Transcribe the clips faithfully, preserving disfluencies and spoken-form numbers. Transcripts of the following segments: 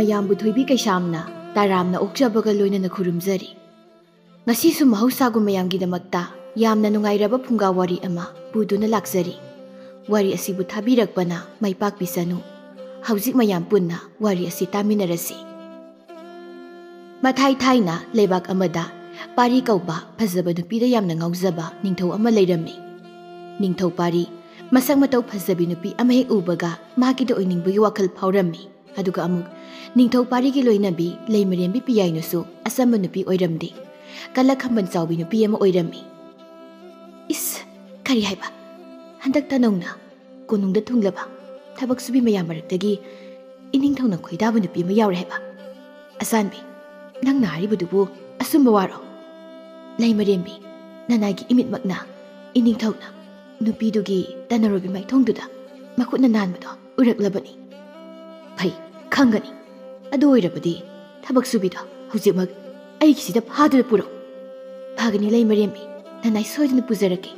ꯃꯌꯥꯝꯕꯨ ꯊꯣꯏꯕꯤ ꯀꯩꯁꯥꯝꯅ ꯇꯔꯥꯝꯅ ꯑꯣꯛꯆꯕꯒ ꯂꯣꯏꯅꯅ ꯈꯨꯔꯨꯝꯖꯔꯤ꯫ ꯉꯁꯤꯁꯨ ꯃꯍꯧꯁꯥꯒꯨꯝ ꯃꯌꯥꯝꯒꯤꯗꯃꯛꯇ ꯌꯥꯝꯅ ꯅꯨꯡꯉꯥꯏꯔꯕ ꯐꯨꯡꯒꯥ ꯋꯥꯔꯤ ꯑꯃ ꯄꯨꯗꯨꯅ ꯂꯥꯛꯆꯔꯤ꯫ ꯋꯥꯔꯤ ꯑꯁꯤꯕꯨ ꯊꯥꯕꯤꯔꯛꯄꯅ ꯃꯥꯏ ꯄꯥꯛꯄꯤꯁꯅꯨ꯫ ꯍꯧꯖꯤꯛ ꯃꯌꯥꯝ ꯄꯨꯟꯅ ꯋꯥꯔꯤ ꯑꯁꯤ ꯇꯥꯃꯤꯟꯅꯔꯁꯤ꯫ ꯃꯊꯥꯏ ꯊꯥꯏꯅ ꯂꯩꯕꯥꯛ ꯑꯃꯗ ꯄꯥꯔꯤ ꯀꯧꯕ ꯐꯖꯕ ꯅꯨꯄꯤꯗ ꯌꯥꯝꯅ ꯉꯥꯎꯖꯕ ꯅꯤꯡꯊꯧ ꯑꯃ ꯂꯩꯔꯝꯃꯤ꯫ ꯅꯤꯡꯊꯧ ꯄꯥꯔꯤ ꯃꯁꯛ ꯃꯇꯧ ꯐꯖꯕꯤ ꯅꯨꯄꯤ ꯑꯃ ꯍꯦꯛ ꯎꯕꯒ ꯃꯍꯥꯛꯀꯤꯗ ꯑꯣꯏꯅꯤꯡꯕꯒꯤ ꯋꯥꯈꯜ ꯐꯥꯎꯔꯝꯃꯤ꯫ ꯑꯗꯨꯒ ꯑꯃꯨꯛ ꯅꯤꯡꯊꯧ ꯄꯥꯔꯤꯒꯤ ꯂꯣꯏꯅꯕꯤ ꯂꯩꯃꯔꯦꯝꯕꯤ ꯄꯤꯌꯥꯏꯅꯨꯁꯨ ꯑꯆꯝꯕ ꯅꯨꯄꯤ ꯑꯣꯏꯔꯝꯗꯦ꯫ ꯀꯂꯛ ꯈꯝꯕꯟ ꯆꯥꯎꯕꯤ ꯅꯨꯄꯤ ꯑꯃ ꯑꯣꯏꯔꯝꯃꯤ꯫ ꯏꯁ, ꯀꯔꯤ ꯍꯥꯏꯕ? ꯍꯟꯗꯛꯇ ꯅꯧꯅ ꯀꯣꯅꯨꯡꯗ ꯊꯨꯡꯂꯕ ꯊꯕꯛ ꯁꯨꯕꯤ ꯃꯌꯥꯝ ꯃꯔꯛꯇꯒꯤ ꯏꯅꯤꯡꯊꯧꯅ ꯈꯣꯏꯗꯥꯕ ꯅꯨꯄꯤ ꯑꯃ ꯌꯥꯎꯔꯦ ꯍꯥꯏꯕ? ꯑꯆꯥꯟꯕꯤ, ꯅꯪꯅ ꯍꯥꯏꯔꯤꯕꯗꯨꯕꯨ ꯑꯆꯨꯝꯕ ꯋꯥꯔꯣ? ꯂꯩꯃꯔꯦꯝꯕꯤ, ꯅꯅꯥꯏꯒꯤ ꯏꯃꯤꯠꯃꯛꯅ ꯏꯅꯤꯡꯊꯧꯅ ꯅꯨꯄꯤꯗꯨꯒꯤ ꯇꯅꯔꯣꯏꯕꯤ ꯃꯥꯏꯊꯣꯡꯗꯨꯗ ꯃꯈꯨꯠꯅ ꯅꯥꯟꯕꯗꯣ ꯎꯔꯛꯂꯕꯅꯤ꯫ ꯐꯩ, ꯈꯪꯒꯅꯤ꯫ ꯑꯗꯨ ꯑꯣꯏꯔꯕꯗꯤ ꯊꯕꯛ ꯁꯨꯕꯤꯗꯣ ꯍꯧꯖꯤꯛꯃꯛ ꯑꯩꯒꯤꯁꯤꯗ ꯐꯥꯗꯨꯅ ꯄꯨꯔꯛꯎ꯫ ꯐꯒꯅꯤ ꯂꯩꯃꯔꯦꯝꯕꯤ, ꯅꯅꯥꯏ ꯁꯣꯏꯗꯅ ꯄꯨꯖꯔꯛꯀꯦ꯫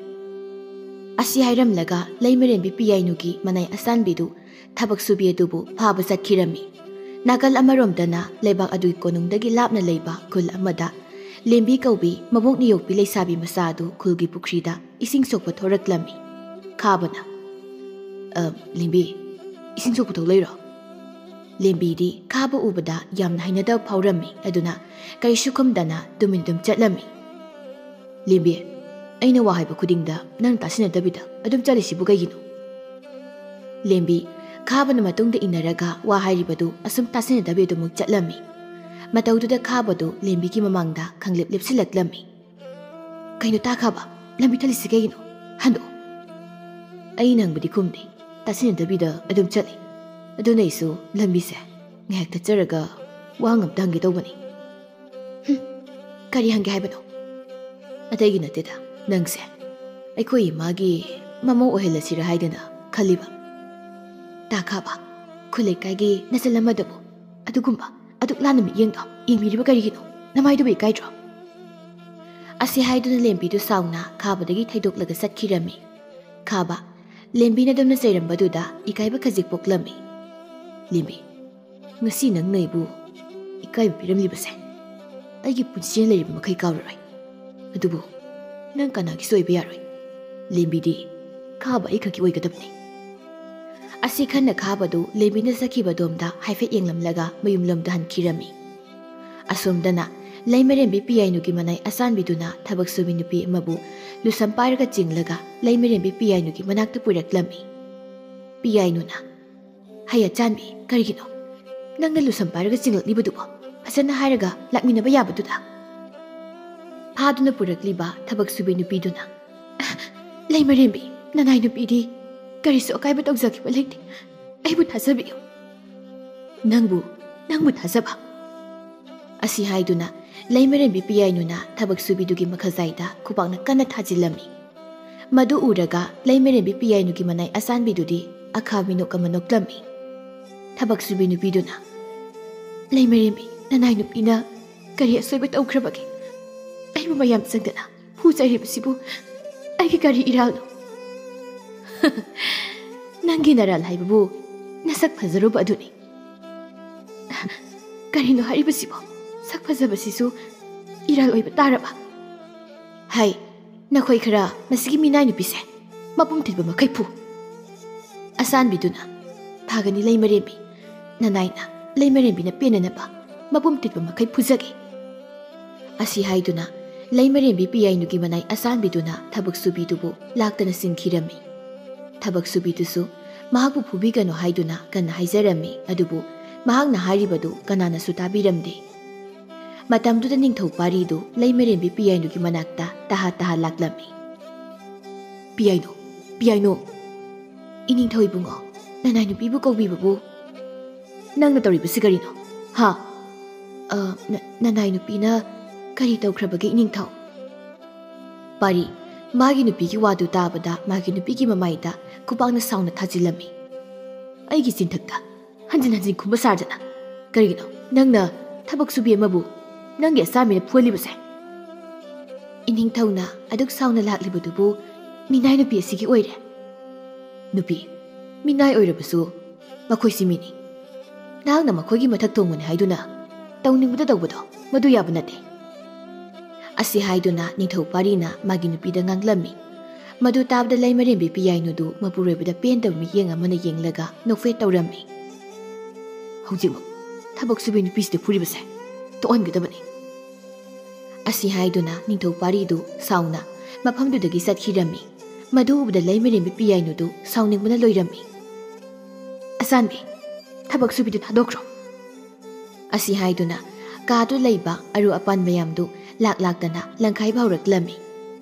ꯑꯁꯤ ꯍꯥꯏꯔꯝꯂꯒ ꯂꯩꯃꯔꯦꯝꯕꯤ ꯄꯤꯌꯥꯏꯅꯨꯒꯤ ꯃꯅꯥꯏ ꯑꯆꯥꯟꯕꯤꯗꯨ ꯊꯕꯛ ꯁꯨꯕꯤ ꯑꯗꯨꯕꯨ ꯐꯥꯕ ꯆꯠꯈꯤꯔꯝꯃꯤ꯫ ꯅꯥꯀꯜ ꯑꯃꯔꯣꯝꯗꯅ ꯂꯩꯕꯥꯛ ꯑꯗꯨꯒꯤ ꯀꯣꯅꯨꯡꯗꯒꯤ ꯂꯥꯞꯅ ꯂꯩꯕ ꯈꯨꯜ ꯑꯃꯗ ꯂꯦꯝꯕꯤ ꯀꯧꯕꯤ ꯃꯕꯣꯛꯅ ꯌꯣꯛꯄꯤ ꯂꯩꯁꯥꯕꯤ ꯃꯆꯥ ꯑꯗꯨ ꯈꯨꯜꯒꯤ ꯄꯨꯈ꯭ꯔꯤꯗ ꯏꯁꯤꯡ ꯁꯣꯛꯄ ꯊꯣꯔꯛꯂꯝꯃꯤ꯫ ꯈꯥꯕꯅ, "ꯑ, ꯂꯦꯝꯕꯤ, ꯏꯁꯤꯡ ꯁꯣꯛꯄ ꯊꯣꯛꯂꯛꯏꯔꯣ?" ꯂꯦꯝꯕꯤꯗꯤ ꯈꯥꯕ ꯎꯕꯗ ꯌꯥꯝꯅ ꯍꯩꯅꯗꯕ ꯐꯥꯎꯔꯝꯃꯤ꯫ ꯑꯗꯨꯅ ꯀꯔꯤꯁꯨ ꯈꯨꯝꯗꯅ ꯇꯨꯃꯤꯟ ꯑꯗꯨꯝ ꯆꯠꯂꯝꯃꯤ꯫ "ꯂꯦꯝꯕꯤ, ꯑꯩꯅ ꯋꯥ ꯍꯥꯏꯕ ꯈꯨꯗꯤꯡꯗ ꯅꯪ ꯇꯥꯁꯤꯟꯅꯗꯕꯤꯗ ꯑꯗꯨꯝ ꯆꯠꯂꯤꯁꯤꯕꯨ ꯀꯩꯒꯤꯅꯣ?" ꯂꯦꯝꯕꯤ ꯈꯥꯕꯅ ꯃꯇꯨꯡꯗ ꯏꯟꯅꯔꯒ ꯋꯥ ꯍꯥꯏꯔꯤꯕꯗꯨ ꯑꯁꯨꯝ ꯇꯥꯁꯤꯟꯅꯗꯕꯤ ꯑꯗꯨꯃꯛ ꯆꯠꯂꯝꯃꯤ꯫ ꯃꯇꯧꯗꯨꯗ ꯈꯥꯕꯗꯨ ꯂꯦꯝꯕꯤꯒꯤ ꯃꯃꯥꯡꯗ ꯈꯪꯂꯦꯞ ꯂꯦꯞꯁꯤꯜꯂꯛꯂꯝꯃꯤ꯫ "ꯀꯩꯅꯣ ꯇꯥ ꯈꯥꯕ, ꯂꯝꯕꯤ ꯊꯠꯂꯤꯁꯤ ꯀꯩꯒꯤꯅꯣ? ꯍꯟꯗꯣꯛꯑꯣ!" ꯑꯩꯅ ꯍꯪꯕꯗꯤ ꯈꯨꯝꯗꯦ, ꯇꯥꯁꯤꯟꯅꯗꯕꯤꯗ ꯑꯗꯨꯝ ꯆꯠꯂꯤ꯫ ꯑꯗꯨꯅ ꯑꯩꯁꯨ ꯂꯝꯕꯤꯁꯦ ꯉꯥꯏꯍꯥꯛ ꯊꯠꯆꯔꯒ ꯋꯥꯍꯪ ꯑꯝꯇ ꯍꯪꯒꯦ ꯇꯧꯕꯅꯤ꯫ "ꯍꯨꯝ, ꯀꯔꯤ ꯍꯪꯒꯦ ꯍꯥꯏꯕꯅꯣ?" "ꯑꯇꯩꯒꯤ ꯅꯠꯇꯦꯗ, ꯅꯪꯁꯦ ꯑꯩꯈꯣꯏ ꯏꯃꯥꯒꯤ ꯃꯃꯧ ꯑꯣꯏꯍꯜꯂꯁꯤꯔ ꯍꯥꯏꯗꯅ ꯈꯜꯂꯤꯕ꯫ ꯇꯥ ꯈꯥꯕ, ꯈꯨꯜ ꯂꯩꯀꯥꯏꯒꯤ ꯅꯆꯜ ꯑꯃꯗꯕꯨ ꯑꯗꯨꯒꯨꯝꯕ ꯑꯗꯨꯛ ꯂꯥꯟꯅ ꯃꯤꯠꯌꯦꯡꯗꯣ ꯌꯦꯡꯕꯤꯔꯤꯕ ꯀꯔꯤꯒꯤꯅꯣ? ꯅꯃꯥꯏꯗꯨꯕꯨ ꯏꯀꯥꯏꯗ꯭ꯔꯣ?" ꯑꯁꯤ ꯍꯥꯏꯗꯨꯅ ꯂꯦꯝꯕꯤꯗꯨ ꯁꯥꯎꯅ ꯈꯥꯕꯗꯒꯤ ꯊꯩꯗꯣꯛꯂꯒ ꯆꯠꯈꯤꯔꯝꯃꯤ꯫ ꯈꯥꯕ, ꯂꯦꯝꯕꯤꯅ ꯑꯗꯨꯝꯅ ꯆꯩꯔꯝꯕꯗꯨꯗ ꯏꯀꯥꯏꯕ ꯈꯖꯤꯛ ꯄꯣꯛꯂꯝꯃꯤ꯫ "ꯂꯦꯝꯕꯤ, "ꯉꯁꯤ ꯅꯪꯅ ꯑꯩꯕꯨ ꯏꯀꯥꯏꯕ ꯄꯤꯔꯝꯂꯤꯕꯁꯦ ꯑꯩꯒꯤ ꯄꯨꯟꯁꯤꯅ ꯂꯩꯔꯤꯕ ꯃꯈꯩ ꯀꯥꯎꯔꯔꯣꯏ꯫ ꯑꯗꯨꯕꯨ ꯅꯪ ꯀꯅꯥꯒꯤꯁꯨ ꯑꯣꯏꯕ ꯌꯥꯔꯣꯏ꯫ ꯂꯦꯝꯕꯤꯗꯤ ꯈꯥꯕ ꯑꯩꯈꯛꯀꯤ ꯑꯣꯏꯒꯗꯕꯅꯤ"꯫ ꯑꯁꯤ ꯈꯟꯅ ꯈꯥꯕꯗꯨ ꯂꯦꯝꯕꯤꯅ ꯆꯠꯈꯤꯕ ꯑꯗꯣꯝꯗ ꯍꯥꯏꯐꯦꯠ ꯌꯦꯡꯂꯝꯂꯒ ꯃꯌꯨꯝꯂꯣꯝꯗ ꯍꯟꯈꯤꯔꯝꯃꯤ꯫ ꯑꯁꯣꯝꯗꯅ ꯂꯩꯃꯔꯦꯝꯕꯤ ꯄꯤꯌꯥꯏꯅꯨꯒꯤ ꯃꯅꯥꯏ ꯑꯆꯥꯟꯕꯤꯗꯨꯅ ꯊꯕꯛ ꯁꯨꯕꯤ ꯅꯨꯄꯤ ꯑꯃꯕꯨ ꯂꯨꯁꯝ ꯄꯥꯏꯔꯒ ꯆꯤꯡꯂꯒ ꯂꯩꯃꯔꯦꯝꯕꯤ ꯄꯤꯌꯥꯏꯅꯨꯒꯤ ꯃꯅꯥꯛꯇ ꯄꯨꯔꯛꯂꯝꯃꯤ꯫ ꯄꯤꯌꯥꯏꯅꯨꯅ, "ꯍꯩ ꯑꯆꯥꯟꯕꯤ, ꯀꯔꯤꯒꯤꯅꯣ? ꯅꯪꯅ ꯂꯨꯁꯝ ꯄꯥꯏꯔꯒ ꯆꯤꯡꯂꯛꯂꯤꯕꯗꯨꯕꯣ? ꯐꯖꯅ ꯍꯥꯏꯔꯒ ꯂꯥꯛꯃꯤꯟꯅꯕ ꯌꯥꯕꯗꯨꯗ"꯫ ꯐꯥꯗꯨꯅ ꯄꯨꯔꯛꯂꯤꯕ ꯊꯕꯛ ꯁꯨꯕꯤ ꯅꯨꯄꯤꯗꯨꯅ, "ꯂꯩꯃꯔꯦꯝꯕꯤ, ꯅꯅꯥꯏ ꯅꯨꯄꯤꯗꯤ ꯀꯔꯤꯁꯨ ꯑꯀꯥꯏꯕ ꯇꯧꯖꯈꯤꯕ ꯂꯩꯇꯦ꯫ ꯑꯩꯕꯨ ꯊꯥꯖꯕꯤꯌꯨ"꯫ "ꯅꯪꯕꯨ, ꯅꯪꯕꯨ ꯊꯥꯖꯕ?" ꯑꯁꯤ ꯍꯥꯏꯗꯨꯅ ꯂꯩꯃꯔꯦꯝꯕꯤ ꯄꯤꯌꯥꯏꯅꯨꯅ ꯊꯕꯛ ꯁꯨꯕꯤꯗꯨꯒꯤ ꯃꯈꯖꯥꯏꯗ ꯈꯨꯕꯥꯛꯅ ꯀꯟꯅ ꯊꯥꯖꯤꯜꯂꯝꯃꯤ꯫ ꯃꯗꯨ ꯎꯔꯒ ꯂꯩꯃꯔꯦꯝꯕꯤ ꯄꯤꯌꯥꯏꯅꯨꯒꯤ ꯃꯅꯥꯏ ꯑꯆꯥꯟꯕꯤꯗꯨꯗꯤ ꯑꯈꯥ ꯃꯤꯅꯣꯛ ꯑꯃ ꯅꯣꯛꯂꯝꯃꯤ꯫ ꯊꯕꯛ ꯁꯨꯕꯤ ꯅꯨꯄꯤꯗꯨꯅ, "ꯂꯩꯃꯔꯦꯝꯕꯤ, ꯅꯅꯥꯏ ꯅꯨꯄꯤꯅ ꯀꯔꯤ ꯑꯁꯣꯏꯕ ꯇꯧꯈ꯭ꯔꯕꯒꯦ? ꯑꯩꯕꯨ ꯃꯌꯥꯝ ꯆꯪꯗꯅ ꯐꯨ ꯆꯩꯔꯤꯕꯁꯤꯕꯨ ꯑꯩꯒꯤ ꯀꯔꯤ ꯏꯔꯥꯜꯅꯣ?" "ꯅꯪꯒꯤ ꯅꯔꯥꯜ ꯍꯥꯏꯕꯕꯨ ꯅꯁꯛ ꯐꯖꯔꯨꯕ ꯑꯗꯨꯅꯤ"꯫ "ꯀꯔꯤꯅꯣ ꯍꯥꯏꯔꯤꯕꯁꯤꯕꯣ? ꯁꯛ ꯐꯖꯕꯁꯤꯁꯨ ꯏꯔꯥꯜ ꯑꯣꯏꯕ ꯇꯥꯔꯕ? ꯍꯥꯏ, ꯅꯈꯣꯏ ꯈꯔ ꯃꯁꯤꯒꯤ ꯃꯤꯅꯥꯏ ꯅꯨꯄꯤꯁꯦ ꯃꯄꯨꯝ ꯊꯤꯠꯄ ꯃꯈꯩ ꯐꯨ"꯫ ꯑꯁꯥꯟꯕꯤꯗꯨꯅ, "ꯐꯒꯅꯤ ꯂꯩꯃꯔꯦꯝꯕꯤ, ꯅꯅꯥꯏꯅ ꯂꯩꯃꯔꯦꯝꯕꯤꯅ ꯄꯦꯟꯅꯅꯕ ꯃꯄꯨꯝ ꯊꯤꯠꯄ ꯃꯈꯩ ꯐꯨꯖꯒꯦ"꯫ ꯑꯁꯤ ꯍꯥꯏꯗꯨꯅ ꯂꯩꯃꯔꯦꯝꯕꯤ ꯄꯤꯌꯥꯏꯅꯨꯒꯤ ꯃꯅꯥꯏ ꯑꯁꯥꯟꯕꯤꯗꯨꯅ ꯊꯕꯛ ꯁꯨꯕꯤꯗꯨꯕꯨ ꯂꯥꯛꯇꯅ ꯆꯤꯡꯈꯤꯔꯝꯃꯤ꯫ ꯊꯕꯛ ꯁꯨꯕꯤꯗꯨꯁꯨ ꯃꯍꯥꯛꯄꯨ ꯐꯨꯕꯤꯒꯅꯨ ꯍꯥꯏꯗꯨꯅ ꯀꯟꯅ ꯍꯥꯏꯖꯔꯝꯃꯤ, ꯑꯗꯨꯕꯨ ꯃꯍꯥꯛꯅ ꯍꯥꯏꯔꯤꯕꯗꯨ ꯀꯅꯥꯅꯁꯨ ꯇꯥꯕꯤꯔꯝꯗꯦ꯫ ꯃꯇꯝꯗꯨꯗ ꯅꯤꯡꯊꯧ ꯄꯥꯔꯤꯗꯨ ꯂꯩꯃꯔꯦꯝꯕꯤ ꯄꯤꯌꯥꯏꯅꯨꯒꯤ ꯃꯅꯥꯛꯇ ꯇꯍꯥ ꯇꯍꯥ ꯂꯥꯛꯂꯝꯃꯤ꯫ "ꯄꯤꯌꯥꯏꯅꯨ, ꯄꯤꯌꯥꯏꯅꯨ!" "ꯏꯅꯤꯡꯊꯧ ꯏꯕꯨꯡꯉꯣ, ꯅꯅꯥꯏ ꯅꯨꯄꯤꯕꯨ ꯀꯧꯕꯤꯕꯕꯨ ꯅꯪꯅ ꯇꯧꯔꯤꯕꯁꯤ ꯀꯔꯤꯅꯣ? ꯍꯥ?" "ꯑ, ꯅ-, ꯅꯅꯥꯏ ꯅꯨꯄꯤꯅ ꯀꯔꯤ ꯇꯧꯈ꯭ꯔꯕꯒꯦ ꯏꯅꯤꯡꯊꯧ?" ꯄꯥꯔꯤ, ꯃꯥꯒꯤ ꯅꯨꯄꯤꯒꯤ ꯋꯥꯗꯨ ꯇꯥꯕꯗ ꯃꯥꯒꯤ ꯅꯨꯄꯤꯒꯤ ꯃꯃꯥꯏꯗ ꯈꯨꯕꯥꯛꯅ ꯁꯥꯎꯅ ꯊꯥꯖꯤꯜꯂꯝꯃꯤ꯫ "ꯑꯩꯒꯤ ꯆꯤꯟꯊꯛꯇ ꯍꯟꯖꯤꯟ ꯍꯟꯖꯤꯟ ꯈꯨꯝꯕ ꯁꯥꯗꯅ ꯀꯔꯤꯒꯤꯅꯣ ꯅꯪꯅ ꯊꯕꯛ ꯁꯨꯕꯤ ꯑꯃꯕꯨ ꯅꯪꯒꯤ ꯑꯆꯥꯃꯤꯅ ꯐꯨꯍꯜꯂꯤꯕꯁꯦ?" ꯏꯅꯤꯡꯊꯧꯅ ꯑꯗꯨꯛ ꯁꯥꯎꯅ ꯂꯥꯛꯂꯤꯕꯗꯨꯕꯨ ꯃꯤꯅꯥꯏ ꯅꯨꯄꯤ ꯑꯁꯤꯒꯤ ꯑꯣꯏꯔꯦ꯫ "ꯅꯨꯄꯤ, ꯃꯤꯅꯥꯏ ꯑꯣꯏꯔꯕꯁꯨ ꯃꯈꯣꯏꯁꯤ ꯃꯤꯅꯤ꯫ ꯅꯍꯥꯛꯅ ꯃꯈꯣꯏꯒꯤ ꯃꯊꯛ ꯊꯣꯡꯕꯅꯤ ꯍꯥꯏꯗꯨꯅ ꯇꯧꯅꯤꯡꯕꯗ ꯇꯧꯕꯗꯣ ꯃꯗꯨ ꯌꯥꯕ ꯅꯠꯇꯦ꯫ ꯑꯁꯤ ꯍꯥꯏꯗꯨꯅ ꯅꯤꯡꯊꯧ ꯄꯥꯔꯤꯅ ꯃꯥꯒꯤ ꯅꯨꯄꯤꯗ ꯉꯥꯡꯂꯝꯃꯤ꯫ ꯃꯗꯨ ꯇꯥꯕꯗ ꯂꯩꯃꯔꯦꯝꯕꯤ ꯄꯤꯌꯥꯏꯅꯨꯗꯨ ꯃꯄꯨꯔꯣꯏꯕꯗ ꯄꯦꯟꯗꯕ ꯃꯤꯠꯌꯦꯡ ꯑꯃꯅ ꯌꯦꯡꯂꯒ ꯅꯣꯛꯐꯦꯠ ꯇꯧꯔꯝꯃꯤ꯫ "ꯍꯧꯖꯤꯛꯃꯛ ꯊꯕꯛ ꯁꯨꯕꯤ ꯅꯨꯄꯤꯁꯤꯗ ꯐꯨꯔꯤꯕꯁꯦ ꯇꯣꯛꯍꯟꯒꯗꯕꯅꯤ꯫" ꯑꯁꯤ ꯍꯥꯏꯗꯨꯅ ꯅꯤꯡꯊꯧ ꯄꯥꯔꯤꯗꯨ ꯁꯥꯎꯅ ꯃꯐꯝꯗꯨꯗꯒꯤ ꯆꯠꯈꯤꯔꯝꯃꯤ꯫ ꯃꯗꯨ ꯎꯕꯗ ꯂꯩꯃꯔꯦꯝꯕꯤ ꯄꯤꯌꯥꯏꯅꯨꯗꯨ ꯁꯥꯎꯅꯤꯡꯕꯅ ꯂꯣꯏꯔꯝꯃꯤ꯫ "ꯑꯆꯥꯟꯕꯤ, ꯊꯕꯛ ꯁꯨꯕꯤꯗꯨ ꯊꯥꯗꯣꯛꯈ꯭ꯔꯣ꯫" ꯑꯁꯤ ꯍꯥꯏꯗꯨꯅ ꯀꯥꯗꯨ ꯂꯩꯕ ꯑꯔꯨ ꯑꯄꯥꯟ ꯃꯌꯥꯝꯗꯨ ꯂꯥꯛ ꯂꯥꯛꯇꯅ ꯂꯪꯈꯥꯏꯕ ꯍꯧꯔꯛꯂꯝꯃꯤ꯫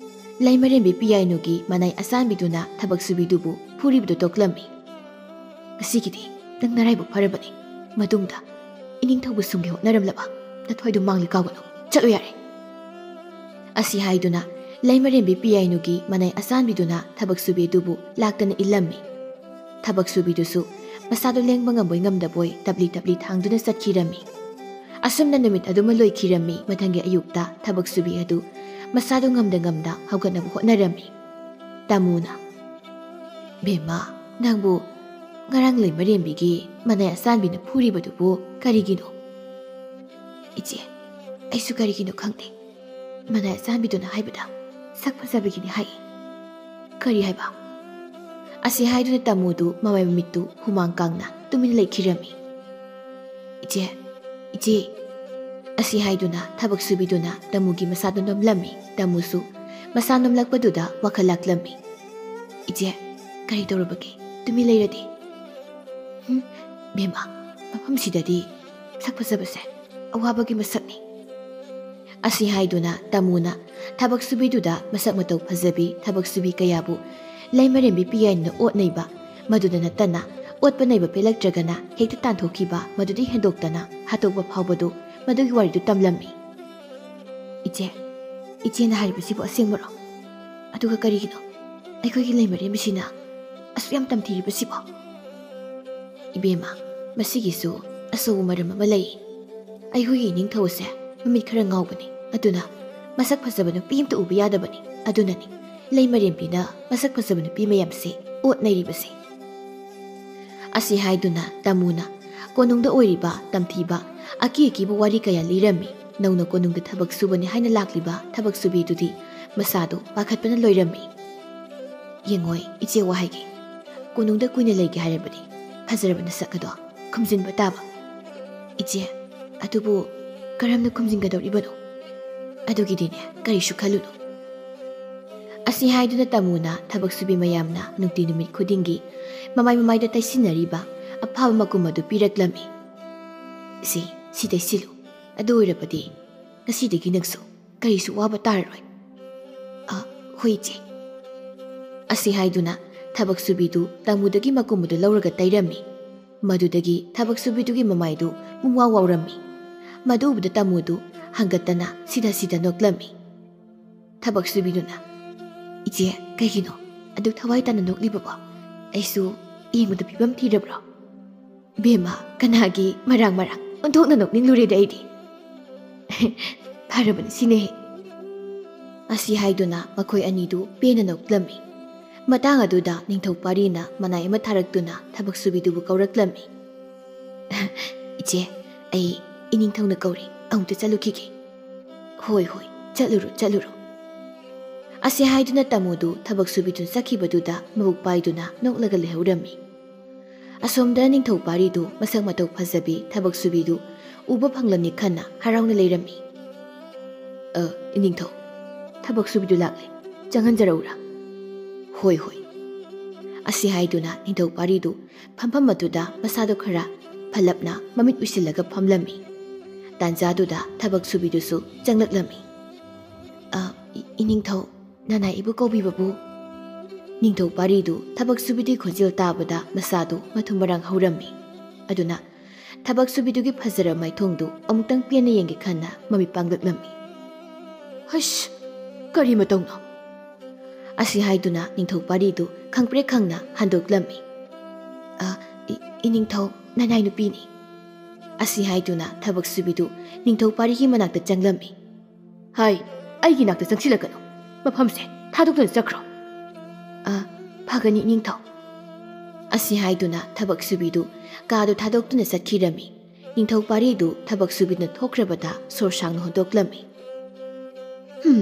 ꯂꯩꯃꯔꯦꯝꯕꯤ ꯄꯤꯌꯥꯏꯅꯨꯒꯤ ꯃꯅꯥꯏ ꯑꯆꯥꯟꯕꯤꯗꯨꯅ ꯊꯕꯛ ꯁꯨꯕꯤꯗꯨꯕꯨ ꯐꯨꯔꯤꯕꯗꯨ ꯇꯣꯛꯂꯝꯃꯤ꯫ "ꯉꯁꯤꯒꯤꯗꯤ ꯅꯪ ꯅꯔꯥꯏꯕꯛ ꯐꯔꯕꯅꯤ꯫ ꯃꯇꯨꯡꯗ ꯏꯅꯤꯡꯊꯧꯕ ꯁꯨꯝꯒꯦ ꯍꯣꯠꯅꯔꯝꯂꯕ ꯅꯊ꯭ꯋꯥꯏꯗꯨ ꯃꯥꯡꯂꯤ ꯀꯥꯎꯒꯅꯨ꯫ ꯆꯠꯂꯨ ꯌꯥꯔꯦ꯫" ꯑꯁꯤ ꯍꯥꯏꯗꯨꯅ ꯂꯩꯃꯔꯦꯝꯕꯤ ꯄꯤꯌꯥꯏꯅꯨꯒꯤ ꯃꯅꯥꯏ ꯑꯆꯥꯟꯕꯤꯗꯨꯅ ꯊꯕꯛ ꯁꯨꯕꯤ ꯑꯗꯨꯕꯨ ꯂꯥꯛꯇꯅ ꯏꯜꯂꯝꯃꯤ꯫ ꯊꯕꯛ ꯁꯨꯕꯤꯗꯨꯁꯨ ꯃꯁꯥꯗꯨ ꯂꯦꯡꯕ ꯉꯝꯕꯣꯏ ꯉꯝꯗꯕꯣꯏ ꯇꯞꯂꯤ ꯇꯞꯂꯤ ꯊꯥꯡꯗꯨꯅ ꯆꯠꯈꯤꯔꯝꯃꯤ꯫ ꯑꯁꯨꯝꯅ ꯅꯨꯃꯤꯠ ꯑꯗꯨꯃ ꯂꯣꯏꯈꯤꯔꯝꯃꯤ꯫ ꯃꯊꯪꯒꯤ ꯑꯌꯨꯛꯇ ꯊꯕꯛ ꯁꯨꯕꯤ ꯑꯗꯨ ꯃꯁꯥꯗꯨ ꯉꯝꯗ ꯉꯝꯗ ꯍꯧꯒꯠꯅꯕ ꯍꯣꯠꯅꯔꯝꯃꯤ꯫ ꯇꯥꯃꯣꯅ, "ꯕꯦꯝꯃ, ꯅꯪꯕꯨ ꯉꯔꯥꯡ ꯂꯩꯃꯔꯦꯝꯕꯤꯒꯤ ꯃꯅꯥꯏ ꯑꯆꯥꯟꯕꯤꯅ ꯐꯨꯔꯤꯕꯗꯨꯕꯨ ꯀꯔꯤꯒꯤꯅꯣ?" "ꯏꯆꯦ, ꯑꯩꯁꯨ ꯀꯔꯤꯒꯤꯅꯣ ꯈꯪꯗꯦ꯫ ꯃꯅꯥꯏ ꯑꯆꯥꯟꯕꯤꯗꯨꯅ ꯍꯥꯏꯕꯗ ꯁꯛ ꯐꯖꯕꯒꯤꯅꯤ ꯍꯥꯏ꯫" "ꯀꯔꯤ ꯍꯥꯏꯕ?" ꯑꯁꯤ ꯍꯥꯏꯗꯨꯅ ꯇꯥꯃꯣꯗꯨ ꯃꯃꯥꯏ ꯃꯃꯤꯠꯇꯨ ꯍꯨꯃꯥꯡ ꯀꯥꯡꯅ ꯇꯨꯃꯤꯟꯅ ꯂꯩꯈꯤꯔꯝꯃꯤ꯫ "ꯏꯆꯦ, ꯏꯆꯦ꯫" ꯑꯁꯤ ꯍꯥꯏꯗꯨꯅ ꯊꯕꯛ ꯁꯨꯕꯤꯗꯨꯅ ꯇꯥꯃꯣꯒꯤ ꯃꯁꯥꯗꯨ ꯅꯣꯝꯂꯝꯃꯤ꯫ ꯇꯥꯃꯣꯁꯨ ꯃꯁꯥ ꯅꯣꯝꯂꯛꯄꯗꯨꯗ ꯋꯥꯈꯜ ꯂꯥꯛꯂꯝꯃꯤ꯫ "ꯏꯆꯦ, ꯀꯔꯤ ꯇꯧꯔꯕꯒꯦ? ꯇꯨꯃꯤꯟ ꯂꯩꯔꯗꯤ?" "ꯍꯨꯝ, ꯕꯦꯝꯃ, ꯃꯐꯝꯁꯤꯗꯗꯤ ꯁꯛ ꯐꯖꯕꯁꯦ ꯑꯋꯥꯕꯒꯤ ꯃꯁꯛꯅꯤ꯫" ꯑꯁꯤ ꯍꯥꯏꯗꯨꯅ ꯇꯥꯃꯣꯅ ꯊꯕꯛ ꯁꯨꯕꯤꯗꯨꯗ ꯃꯁꯛ ꯃꯇꯧ ꯐꯖꯕꯤ ꯊꯕꯛ ꯁꯨꯕꯤ ꯀꯌꯥꯕꯨ ꯂꯩꯃꯔꯦꯝꯕꯤ ꯄꯤꯌꯥꯏꯅꯨꯅ ꯑꯣꯠ ꯅꯩꯕ, ꯃꯗꯨꯗ ꯅꯠꯇꯅ ꯑꯣꯠꯄ ꯅꯩꯕ ꯄꯦꯜꯂꯛꯇ꯭ꯔꯒꯅ ꯍꯦꯛꯇ ꯇꯥꯟꯊꯣꯛꯈꯤꯕ, ꯃꯗꯨꯗꯤ ꯍꯦꯟꯗꯣꯛꯇꯅ ꯍꯥꯠꯇꯣꯛꯄ ꯐꯥꯎꯕꯗꯨ ꯃꯗꯨꯒꯤ ꯋꯥꯔꯤꯗꯨ ꯇꯝꯂꯝꯃꯤ꯫ "ꯏꯆꯦ, ꯏꯆꯦꯅ ꯍꯥꯏꯔꯤꯕꯁꯤꯕꯨ ꯑꯁꯦꯡꯕꯔꯣ? ꯑꯗꯨꯒ ꯀꯔꯤꯒꯤꯅꯣ ꯑꯩꯈꯣꯏꯒꯤ ꯂꯩꯃꯔꯦꯝꯕꯤꯁꯤꯅ ꯑꯁꯨꯛ ꯌꯥꯝ ꯇꯝꯊꯤꯔꯤꯕꯁꯤꯕꯣ?" "ꯏꯕꯦꯝꯃ, ꯃꯁꯤꯒꯤꯁꯨ ꯑꯆꯧꯕ ꯃꯔꯝ ꯑꯃ ꯂꯩ꯫ ꯑꯩꯈꯣꯏꯒꯤ ꯏꯅꯤꯡꯊꯧ ꯑꯁꯦ ꯃꯃꯤꯠ ꯈꯔ ꯉꯥꯎꯕꯅꯤ, ꯑꯗꯨꯅ ꯃꯁꯛ ꯐꯖꯕ ꯅꯨꯄꯤ ꯑꯃꯇ ꯎꯕ ꯌꯥꯗꯕꯅꯤ꯫ ꯑꯗꯨꯅꯅꯤ ꯂꯩꯃꯔꯦꯝꯕꯤꯅ ꯃꯁꯛ ꯐꯖꯕ ꯅꯨꯄꯤ ꯃꯌꯥꯝꯁꯦ ꯑꯣꯠ ꯅꯩꯔꯤꯕꯁꯦ꯫" ꯑꯁꯤ ꯍꯥꯏꯗꯨꯅ ꯇꯥꯃꯣꯅ ꯀꯣꯅꯨꯡꯗ ꯑꯣꯏꯔꯤꯕ ꯇꯝꯊꯤꯕ ꯑꯀꯤ ꯑꯀꯤꯕ ꯋꯥꯔꯤ ꯀꯌꯥ ꯂꯤꯔꯝꯃꯤ꯫ ꯅꯧꯅ ꯀꯣꯅꯨꯡꯗ ꯊꯕꯛ ꯁꯨꯕꯅꯤ ꯍꯥꯏꯅ ꯂꯥꯛꯂꯤꯕ ꯊꯕꯛ ꯁꯨꯕꯤꯗꯨꯗꯤ ꯃꯁꯥꯗꯨ ꯄꯥꯈꯠꯄꯅ ꯂꯣꯏꯔꯝꯃꯤ꯫ "ꯌꯦꯡꯉꯣꯏ, ꯏꯆꯦ ꯋꯥ ꯍꯥꯏꯒꯦ꯫ ꯀꯣꯅꯨꯡꯗ ꯀꯨꯏꯅ ꯂꯩꯒꯦ ꯍꯥꯏꯔꯕꯗꯤ ꯐꯖꯔꯕ ꯅꯁꯛ ꯑꯗꯣ ꯈꯨꯝꯖꯤꯟꯕ ꯇꯥꯕ꯫ ꯏꯆꯦ, ꯑꯗꯨꯕꯨ ꯀꯔꯝꯅ ꯈꯨꯝꯖꯤꯟꯒꯗꯧꯔꯤꯕꯅꯣ?" "ꯑꯗꯨꯒꯤꯗꯤꯅꯦ, ꯀꯔꯤꯁꯨ ꯈꯜꯂꯨꯅꯨ꯫" ꯑꯁꯤ ꯍꯥꯏꯗꯨꯅ ꯇꯥꯃꯣꯅ ꯊꯕꯛ ꯁꯨꯕꯤ ꯃꯌꯥꯝꯅ ꯅꯨꯡꯇꯤ ꯅꯨꯃꯤꯠ ꯈꯨꯗꯤꯡꯒꯤ ꯃꯃꯥꯏ ꯃꯃꯥꯏꯗ ꯇꯩꯁꯤꯟꯅꯔꯤꯕ ꯑꯐꯥꯕ ꯃꯀꯨꯝ ꯑꯗꯨ ꯄꯤꯔꯛꯂꯝꯃꯤ꯫ "ꯁꯤ, ꯁꯤ ꯇꯩꯁꯤꯜꯂꯨ꯫ ꯑꯗꯨ ꯑꯣꯏꯔꯕꯗꯤ ꯉꯁꯤꯗꯒꯤ ꯅꯪꯁꯨ ꯀꯔꯤꯁꯨ ꯋꯥꯕ ꯇꯥꯔꯔꯣꯏ꯫" "ꯑ, ꯍꯣꯏ, ꯏꯆꯦ꯫" ꯑꯁꯤ ꯍꯥꯏꯗꯨꯅ ꯊꯕꯛ ꯁꯨꯕꯤꯗꯨ ꯇꯥꯃꯣꯗꯒꯤ ꯃꯀꯨꯝ ꯑꯗꯨ ꯂꯧꯔꯒ ꯇꯩꯔꯝꯃꯤ꯫ ꯃꯗꯨꯗꯒꯤ ꯊꯕꯛ ꯁꯨꯕꯤꯗꯨꯒꯤ ꯃꯃꯥꯏꯗꯨ ꯄꯨꯡꯋꯥꯎ ꯋꯥꯎꯔꯝꯃꯤ꯫ ꯃꯗꯨ ꯎꯕꯗ ꯇꯥꯃꯣꯗꯨ ꯍꯪꯒꯠꯇꯅ ꯁꯤꯗ ꯁꯤꯗ ꯅꯣꯛꯂꯝꯃꯤ꯫ ꯊꯕꯛ ꯁꯨꯕꯤꯗꯨꯅ, "ꯏꯆꯦ, ꯀꯩꯒꯤꯅꯣ ꯑꯗꯨꯛ ꯊꯋꯥꯏ ꯇꯥꯅ ꯅꯣꯛꯂꯤꯕꯕꯣ? ꯑꯩꯁꯨ ꯌꯦꯡꯕꯗ ꯐꯤꯕꯝ ꯊꯤꯔꯕ꯭ꯔꯣ?" "ꯕꯦꯝꯃ, ꯀꯅꯥꯒꯤ ꯃꯔꯥꯡ ꯃꯔꯥꯡ? ꯑꯣꯟꯊꯣꯛꯅ ꯅꯣꯛꯅꯤꯡꯂꯨꯔꯦꯗ ꯑꯩꯗꯤ꯫" "ꯐꯔꯕꯅꯤ ꯁꯤꯅ ꯍꯦꯛ꯫" ꯑꯁꯤ ꯍꯥꯏꯗꯨꯅ ꯃꯈꯣꯏ ꯑꯅꯤꯗꯨ ꯄꯦꯟꯅ ꯅꯣꯛꯂꯝꯃꯤ꯫ ꯃꯇꯥꯡ ꯑꯗꯨꯗ ꯅꯤꯡꯊꯧ ꯄꯥꯔꯤꯅ ꯃꯅꯥꯏ ꯑꯃ ꯊꯥꯔꯛꯇꯨꯅ ꯊꯕꯛ ꯁꯨꯕꯤꯗꯨꯕꯨ ꯀꯧꯔꯛꯂꯝꯃꯤ꯫ "ꯏꯆꯦ, ꯑꯩ ꯏꯅꯤꯡꯊꯧꯅ ꯀꯧꯔꯤ, ꯑꯃꯨꯛꯇ ꯆꯠꯂꯨꯈꯤꯒꯦ꯫" "ꯍꯣꯏ, ꯍꯣꯏ, ꯆꯠꯂꯨꯔꯣ, ꯆꯠꯂꯨꯔꯣ꯫" ꯑꯁꯤ ꯍꯥꯏꯗꯨꯅ ꯇꯥꯃꯣꯗꯨ ꯊꯕꯛ ꯁꯨꯕꯤꯗꯨꯅ ꯆꯠꯈꯤꯕꯗꯨꯗ ꯃꯕꯨꯛ ꯄꯥꯏꯗꯨꯅ ꯅꯣꯛꯂꯒ ꯂꯩꯍꯧꯔꯝꯃꯤ꯫ ꯑꯁꯣꯝꯗ ꯅꯤꯡꯊꯧ ꯄꯥꯔꯤꯗꯨ ꯃꯁꯛ ꯃꯇꯧ ꯐꯖꯕꯤ ꯊꯕꯛ ꯁꯨꯕꯤꯗꯨ ꯎꯕ ꯐꯪꯂꯝꯅꯤ ꯈꯟꯅ ꯍꯔꯥꯎꯅ ꯂꯩꯔꯝꯃꯤ꯫ "ꯑ, ꯏꯅꯤꯡꯊꯧ, ꯊꯕꯛ ꯁꯨꯕꯤꯗꯨ ꯂꯥꯛꯂꯦ, ꯆꯪꯍꯟꯖꯔꯛꯎꯔꯥ?" "ꯍꯣꯏ, ꯍꯣꯏ꯫" ꯑꯁꯤ ꯍꯥꯏꯗꯨꯅ ꯅꯤꯡꯊꯧ ꯄꯥꯔꯤꯗꯨ ꯐꯝꯐꯝ ꯑꯗꯨꯗ ꯃꯁꯥꯗꯨ ꯈꯔ ꯐꯜꯂꯞꯅ ꯃꯃꯤꯠ ꯎꯏꯁꯤꯜꯂꯒ ꯐꯝꯂꯝꯃꯤ꯫ ꯇꯥꯟꯖꯥꯗꯨꯗ ꯊꯕꯛ ꯁꯨꯕꯤꯗꯨꯁꯨ ꯆꯪꯂꯛꯂꯝꯃꯤ꯫ "ꯑ, ꯏ-, ꯏꯅꯤꯡꯊꯧ, ꯅꯅꯥꯏ ꯏꯕꯨ ꯀꯧꯕꯤꯕꯕꯨ?" ꯅꯤꯡꯊꯧ ꯄꯥꯔꯤꯗꯨ ꯊꯕꯛ ꯁꯨꯕꯤꯗꯨꯒꯤ ꯈꯣꯟꯖꯦꯜ ꯇꯥꯕꯗ ꯃꯁꯥꯗꯨ ꯃꯊꯨꯝ ꯃꯔꯥꯡ ꯍꯧꯔꯝꯃꯤ꯫ ꯑꯗꯨꯅ ꯊꯕꯛ ꯁꯨꯕꯤꯗꯨꯒꯤ ꯐꯖꯔꯕ ꯃꯥꯏꯊꯣꯡꯗꯨ ꯑꯃꯨꯛꯇꯪ ꯄꯦꯟꯅ ꯌꯦꯡꯒꯦ ꯈꯟꯅ ꯃꯃꯤꯠ ꯄꯥꯡꯂꯛꯂꯝꯃꯤ꯫ "ꯍꯩꯁ, ꯀꯔꯤ ꯃꯇꯧꯅꯣ?" ꯑꯁꯤ ꯍꯥꯏꯗꯨꯅ ꯅꯤꯡꯊꯧ ꯄꯥꯔꯤꯗꯨ ꯈꯪꯄ꯭ꯔꯦꯛ ꯈꯪꯅ ꯍꯟꯗꯣꯛꯂꯝꯃꯤ꯫ "ꯑ, ꯏ-, ꯏꯅꯤꯡꯊꯧ, ꯅꯅꯥꯏ ꯅꯨꯄꯤꯅꯤ꯫" ꯑꯁꯤ ꯍꯥꯏꯗꯨꯅ ꯊꯕꯛ ꯁꯨꯕꯤꯗꯨ ꯅꯤꯡꯊꯧ ꯄꯥꯔꯤꯒꯤ ꯃꯅꯥꯛꯇ ꯆꯪꯂꯝꯃꯤ꯫ "ꯍꯥꯏ, ꯑꯩꯒꯤ ꯅꯥꯛꯇ ꯆꯪꯁꯤꯜꯂꯛꯀꯅꯨ꯫ ꯃꯐꯝꯁꯦ ꯊꯥꯗꯣꯛꯇꯨꯅ ꯆꯠꯈ꯭ꯔꯣ꯫" "ꯑ, ꯐꯒꯅꯤ, ꯏꯅꯤꯡꯊꯧ꯫" ꯑꯁꯤ ꯍꯥꯏꯗꯨꯅ ꯊꯕꯛ ꯁꯨꯕꯤꯗꯨ ꯀꯥꯗꯨ ꯊꯥꯗꯣꯛꯇꯨꯅ ꯆꯠꯈꯤꯔꯝꯃꯤ꯫ ꯅꯤꯡꯊꯧ ꯄꯥꯔꯤꯗꯨ ꯊꯕꯛ ꯁꯨꯕꯤꯗꯨꯅ ꯊꯣꯛꯈ꯭ꯔꯕꯗ ꯁꯣꯔ ꯁꯥꯡꯅ ꯍꯣꯟꯗꯣꯛꯂꯝꯃꯤ꯫ "ꯍꯨꯝ,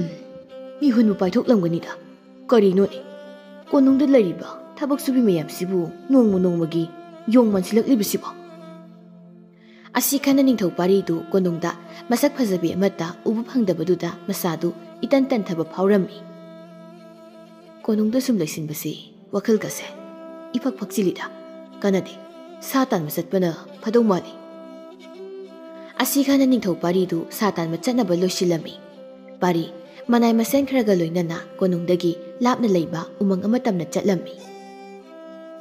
ꯃꯤꯍꯨꯟꯕꯨ ꯄꯥꯏꯊꯣꯛꯂꯝꯒꯅꯤꯗ꯫ ꯀꯔꯤꯅꯣꯅꯦ? ꯀꯣꯅꯨꯡꯗ ꯂꯩꯔꯤꯕ ꯊꯕꯛ ꯁꯨꯕꯤ ꯃꯌꯥꯝꯁꯤꯕꯨ ꯅꯣꯡꯃ ꯅꯣꯡꯃꯒꯤ ꯌꯣꯡ ꯃꯥꯟꯁꯤꯜꯂꯛꯂꯤꯕꯁꯤꯕꯣ?" ꯑꯁꯤ ꯈꯟꯅ ꯅꯤꯡꯊꯧ ꯄꯥꯔꯤꯗꯨ ꯀꯣꯅꯨꯡꯗ ꯃꯁꯛ ꯐꯖꯕꯤ ꯑꯃꯠꯇ ꯎꯕ ꯐꯪꯗꯕꯗꯨꯗ ꯃꯁꯥꯗꯨ ꯏꯇꯟ ꯇꯟꯊꯕ ꯐꯥꯎꯔꯝꯃꯤ꯫ "ꯀꯣꯅꯨꯡꯗ ꯁꯨꯝ ꯂꯩꯁꯤꯟꯕꯁꯤ ꯋꯥꯈꯜꯒꯁꯦ ꯏꯐꯛ ꯐꯛꯆꯤꯜꯂꯤꯗ꯫ ꯀꯥꯟꯅꯗꯦ, ꯁꯥ ꯇꯥꯟꯕ ꯆꯠꯄꯅ ꯐꯗꯧ ꯃꯥꯜꯂꯤ꯫" ꯑꯁꯤ ꯈꯟꯅ ꯅꯤꯡꯊꯧ ꯄꯥꯔꯤꯗꯨ ꯁꯥ ꯇꯥꯟꯕ ꯆꯠꯅꯕ ꯂꯣꯏꯁꯤꯜꯂꯝꯃꯤ꯫ ꯄꯥꯔꯤ ꯃꯅꯥꯏ ꯃꯁꯦꯟ ꯈꯔꯒ ꯂꯣꯏꯅꯅ ꯀꯣꯅꯨꯡꯗꯒꯤ ꯂꯥꯞꯅ ꯂꯩꯕ ꯎꯃꯪ ꯑꯃ ꯇꯝꯅ ꯆꯠꯂꯝꯃꯤ꯫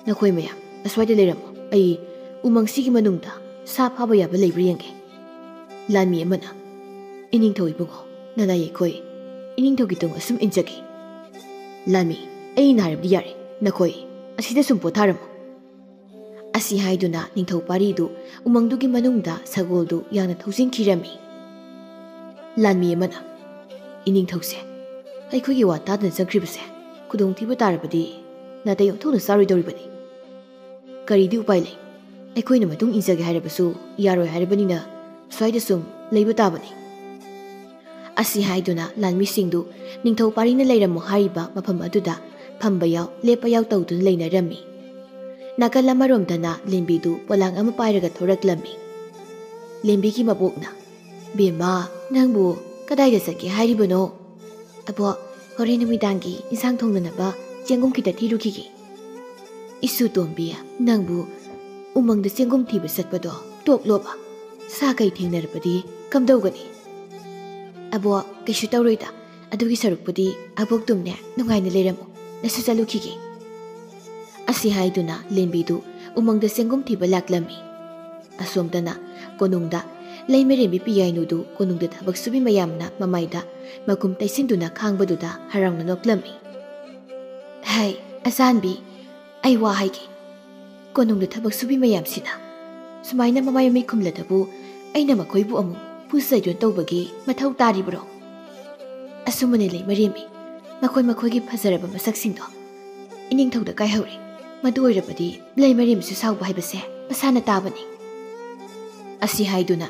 "ꯅꯈꯣꯏ ꯃꯌꯥꯝ ꯑꯁ꯭ꯋꯥꯏꯗ ꯂꯩꯔꯝꯃꯣ, ꯑꯩ ꯎꯃꯪꯁꯤꯒꯤ ꯃꯅꯨꯡꯗ ꯁꯥ ꯐꯥꯕ ꯌꯥꯕ ꯂꯩꯕ꯭ꯔꯥ ꯌꯦꯡꯒꯦ꯫ ꯂꯥꯟꯃꯤ ꯑꯃꯅ, "ꯏꯅꯤꯡꯊꯧ ꯏꯕꯨꯡꯉꯣ, ꯅꯅꯥꯏ ꯑꯩꯈꯣꯏ ꯏꯅꯤꯡꯊꯧꯒꯤ ꯇꯨꯡ ꯑꯁꯨꯝ ꯏꯟꯖꯒꯦ꯫" "ꯂꯥꯟꯃꯤ, ꯑꯩꯅ ꯍꯥꯏꯔꯕꯗꯤ ꯌꯥꯔꯦ, ꯅꯈꯣꯏ ꯑꯁꯤꯗ ꯁꯨꯝ ꯄꯣꯊꯥꯔꯝꯃꯣ꯫" ꯑꯁꯤ ꯍꯥꯏꯗꯨꯅ ꯅꯤꯡꯊꯧ ꯄꯥꯔꯤꯗꯨ ꯎꯃꯪꯗꯨꯒꯤ ꯃꯅꯨꯡꯗ ꯁꯒꯣꯜꯗꯨ ꯌꯥꯡꯅ ꯊꯧꯖꯤꯟꯈꯤꯔꯝꯃꯤ꯫ ꯂꯥꯟꯃꯤ ꯑꯃꯅ, "ꯏꯅꯤꯡꯊꯧꯁꯦ, ꯑꯩꯈꯣꯏꯒꯤ ꯋꯥ ꯇꯥꯗꯅ ꯆꯪꯈ꯭ꯔꯤꯕꯁꯦ ꯈꯨꯗꯣꯡꯊꯤꯕ ꯇꯥꯔꯕꯗꯤ ꯅꯥꯇꯩ ꯑꯣꯟꯊꯣꯛꯅ ꯆꯥꯔꯣꯏꯗꯧꯔꯤꯕꯅꯤ꯫ ꯀꯔꯤꯗꯤ ꯎꯄꯥꯏ ꯂꯩ? ꯑꯩꯈꯣꯏꯅ ꯃꯇꯨꯡ ꯏꯟꯖꯒꯦ ꯍꯥꯏꯔꯕꯁꯨ ꯌꯥꯔꯣꯏ ꯍꯥꯏꯔꯕꯅꯤꯅ ꯁ꯭ꯋꯥꯏꯗ ꯁꯨꯝ ꯂꯩꯕ ꯇꯥꯕꯅꯤ꯫" ꯑꯁꯤ ꯍꯥꯏꯗꯨꯅ ꯂꯥꯟꯃꯤꯁꯤꯡꯗꯨ ꯅꯤꯡꯊꯧ ꯄꯥꯔꯤꯅ ꯂꯩꯔꯝꯃꯣ ꯍꯥꯏꯔꯤꯕ ꯃꯐꯝ ꯑꯗꯨꯗ ꯐꯝꯕ ꯌꯥꯎ, ꯂꯦꯞꯄ ꯌꯥꯎ ꯇꯧꯗꯨꯅ ꯂꯩꯅꯔꯝꯃꯤ꯫ ꯅꯥꯀꯜ ꯑꯃꯔꯣꯝꯗꯅ ꯂꯦꯝꯕꯤꯗꯨ ꯄꯣꯂꯥꯡ ꯑꯃ ꯄꯥꯏꯔꯒ ꯊꯣꯔꯛꯂꯝꯃꯤ꯫ ꯂꯦꯝꯕꯤꯒꯤ ꯃꯕꯣꯛꯅ, "ꯕꯦꯝꯃ, ꯅꯪꯕꯨ ꯀꯗꯥꯏꯗ ꯆꯠꯀꯦ ꯍꯥꯏꯔꯤꯕꯅꯣ?" "ꯑꯕꯣ, ꯍꯣꯔꯦꯟ ꯅꯨꯃꯤꯗꯥꯡꯒꯤ ꯏꯟꯁꯥꯡ ꯊꯣꯡꯅꯅꯕ ꯆꯦꯡꯒꯨꯝ ꯈꯤꯇ ꯊꯤꯔꯨꯈꯤꯒꯦ꯫" "ꯏꯁꯨ ꯇꯣꯝꯕꯤ, ꯅꯪꯕꯨ ꯎꯃꯪꯗ ꯆꯦꯡꯒꯨꯝ ꯊꯤꯕ ꯆꯠꯄꯗꯣ ꯇꯣꯛꯂꯣꯕ? ꯁꯥ ꯀꯩ ꯊꯦꯡꯅꯔꯕꯗꯤ ꯀꯝꯗꯧꯒꯅꯤ?" "ꯑꯕꯣ, ꯀꯩꯁꯨ ꯇꯧꯔꯣꯏꯗ꯫ ꯑꯗꯨꯒꯤ ꯁꯔꯨꯛꯄꯨꯗꯤ ꯑꯕꯣꯛꯇꯨꯝꯅꯦ ꯅꯨꯡꯉꯥꯏꯅ ꯂꯩꯔꯝꯃꯨ꯫ ꯅꯁꯨ ꯆꯠꯂꯨꯈꯤꯒꯦ꯫" ꯑꯁꯤ ꯍꯥꯏꯗꯨꯅ ꯂꯦꯝꯕꯤꯗꯨ ꯎꯃꯪꯗ ꯆꯦꯡꯒꯨꯝ ꯊꯤꯕ ꯂꯥꯛꯂꯝꯃꯤ꯫ ꯑꯁꯣꯝꯗꯅ ꯀꯣꯅꯨꯡꯗ ꯂꯩꯃꯔꯦꯝꯕꯤ ꯄꯤꯌꯥꯏꯅꯨꯗꯨ ꯀꯣꯅꯨꯡꯗ ꯊꯕꯛ ꯁꯨꯕꯤ ꯃꯌꯥꯝꯅ ꯃꯃꯥꯏꯗ ꯃꯈꯨꯝ ꯇꯩꯁꯤꯟꯗꯨꯅ ꯈꯥꯡꯕꯗꯨꯗ ꯍꯔꯥꯎꯅ ꯅꯣꯛꯂꯝꯃꯤ꯫ "ꯍꯩ, ꯑꯆꯥꯟꯕꯤ, ꯑꯩ ꯋꯥ ꯍꯥꯏꯒꯦ꯫ ꯀꯣꯅꯨꯡꯗ ꯊꯕꯛ ꯁꯨꯕꯤ ꯃꯌꯥꯝꯁꯤꯅ ꯁꯨꯃꯥꯏꯅ ꯃꯃꯥꯏ ꯃꯃꯤꯠ ꯈꯨꯝꯂꯗꯕꯨ ꯑꯩꯅ ꯃꯈꯣꯏꯕꯨ ꯑꯃꯨꯛ ꯐꯨ ꯆꯩꯗꯨꯅ ꯇꯧꯕꯒꯤ ꯃꯊꯧ ꯇꯥꯔꯤꯕ꯭ꯔꯣ? ꯑꯁꯨꯝꯕꯅꯦ ꯂꯩꯃꯔꯦꯝꯕꯤ, ꯃꯈꯣꯏ ꯃꯈꯣꯏꯒꯤ ꯐꯖꯔꯕ ꯃꯁꯛꯁꯤꯡꯗꯣ ꯏꯅꯤꯡꯊꯧꯗ ꯀꯥꯏꯍꯧꯔꯦ꯫ "ꯃꯗꯨ ꯑꯣꯏꯔꯕꯗꯤ ꯂꯩꯃꯔꯦꯝꯕꯤꯁꯨ ꯁꯥꯎꯕ ꯍꯥꯏꯕꯁꯦ ꯃꯁꯥꯅ ꯇꯥꯕꯅꯤ"꯫ ꯑꯁꯤ ꯍꯥꯏꯗꯨꯅ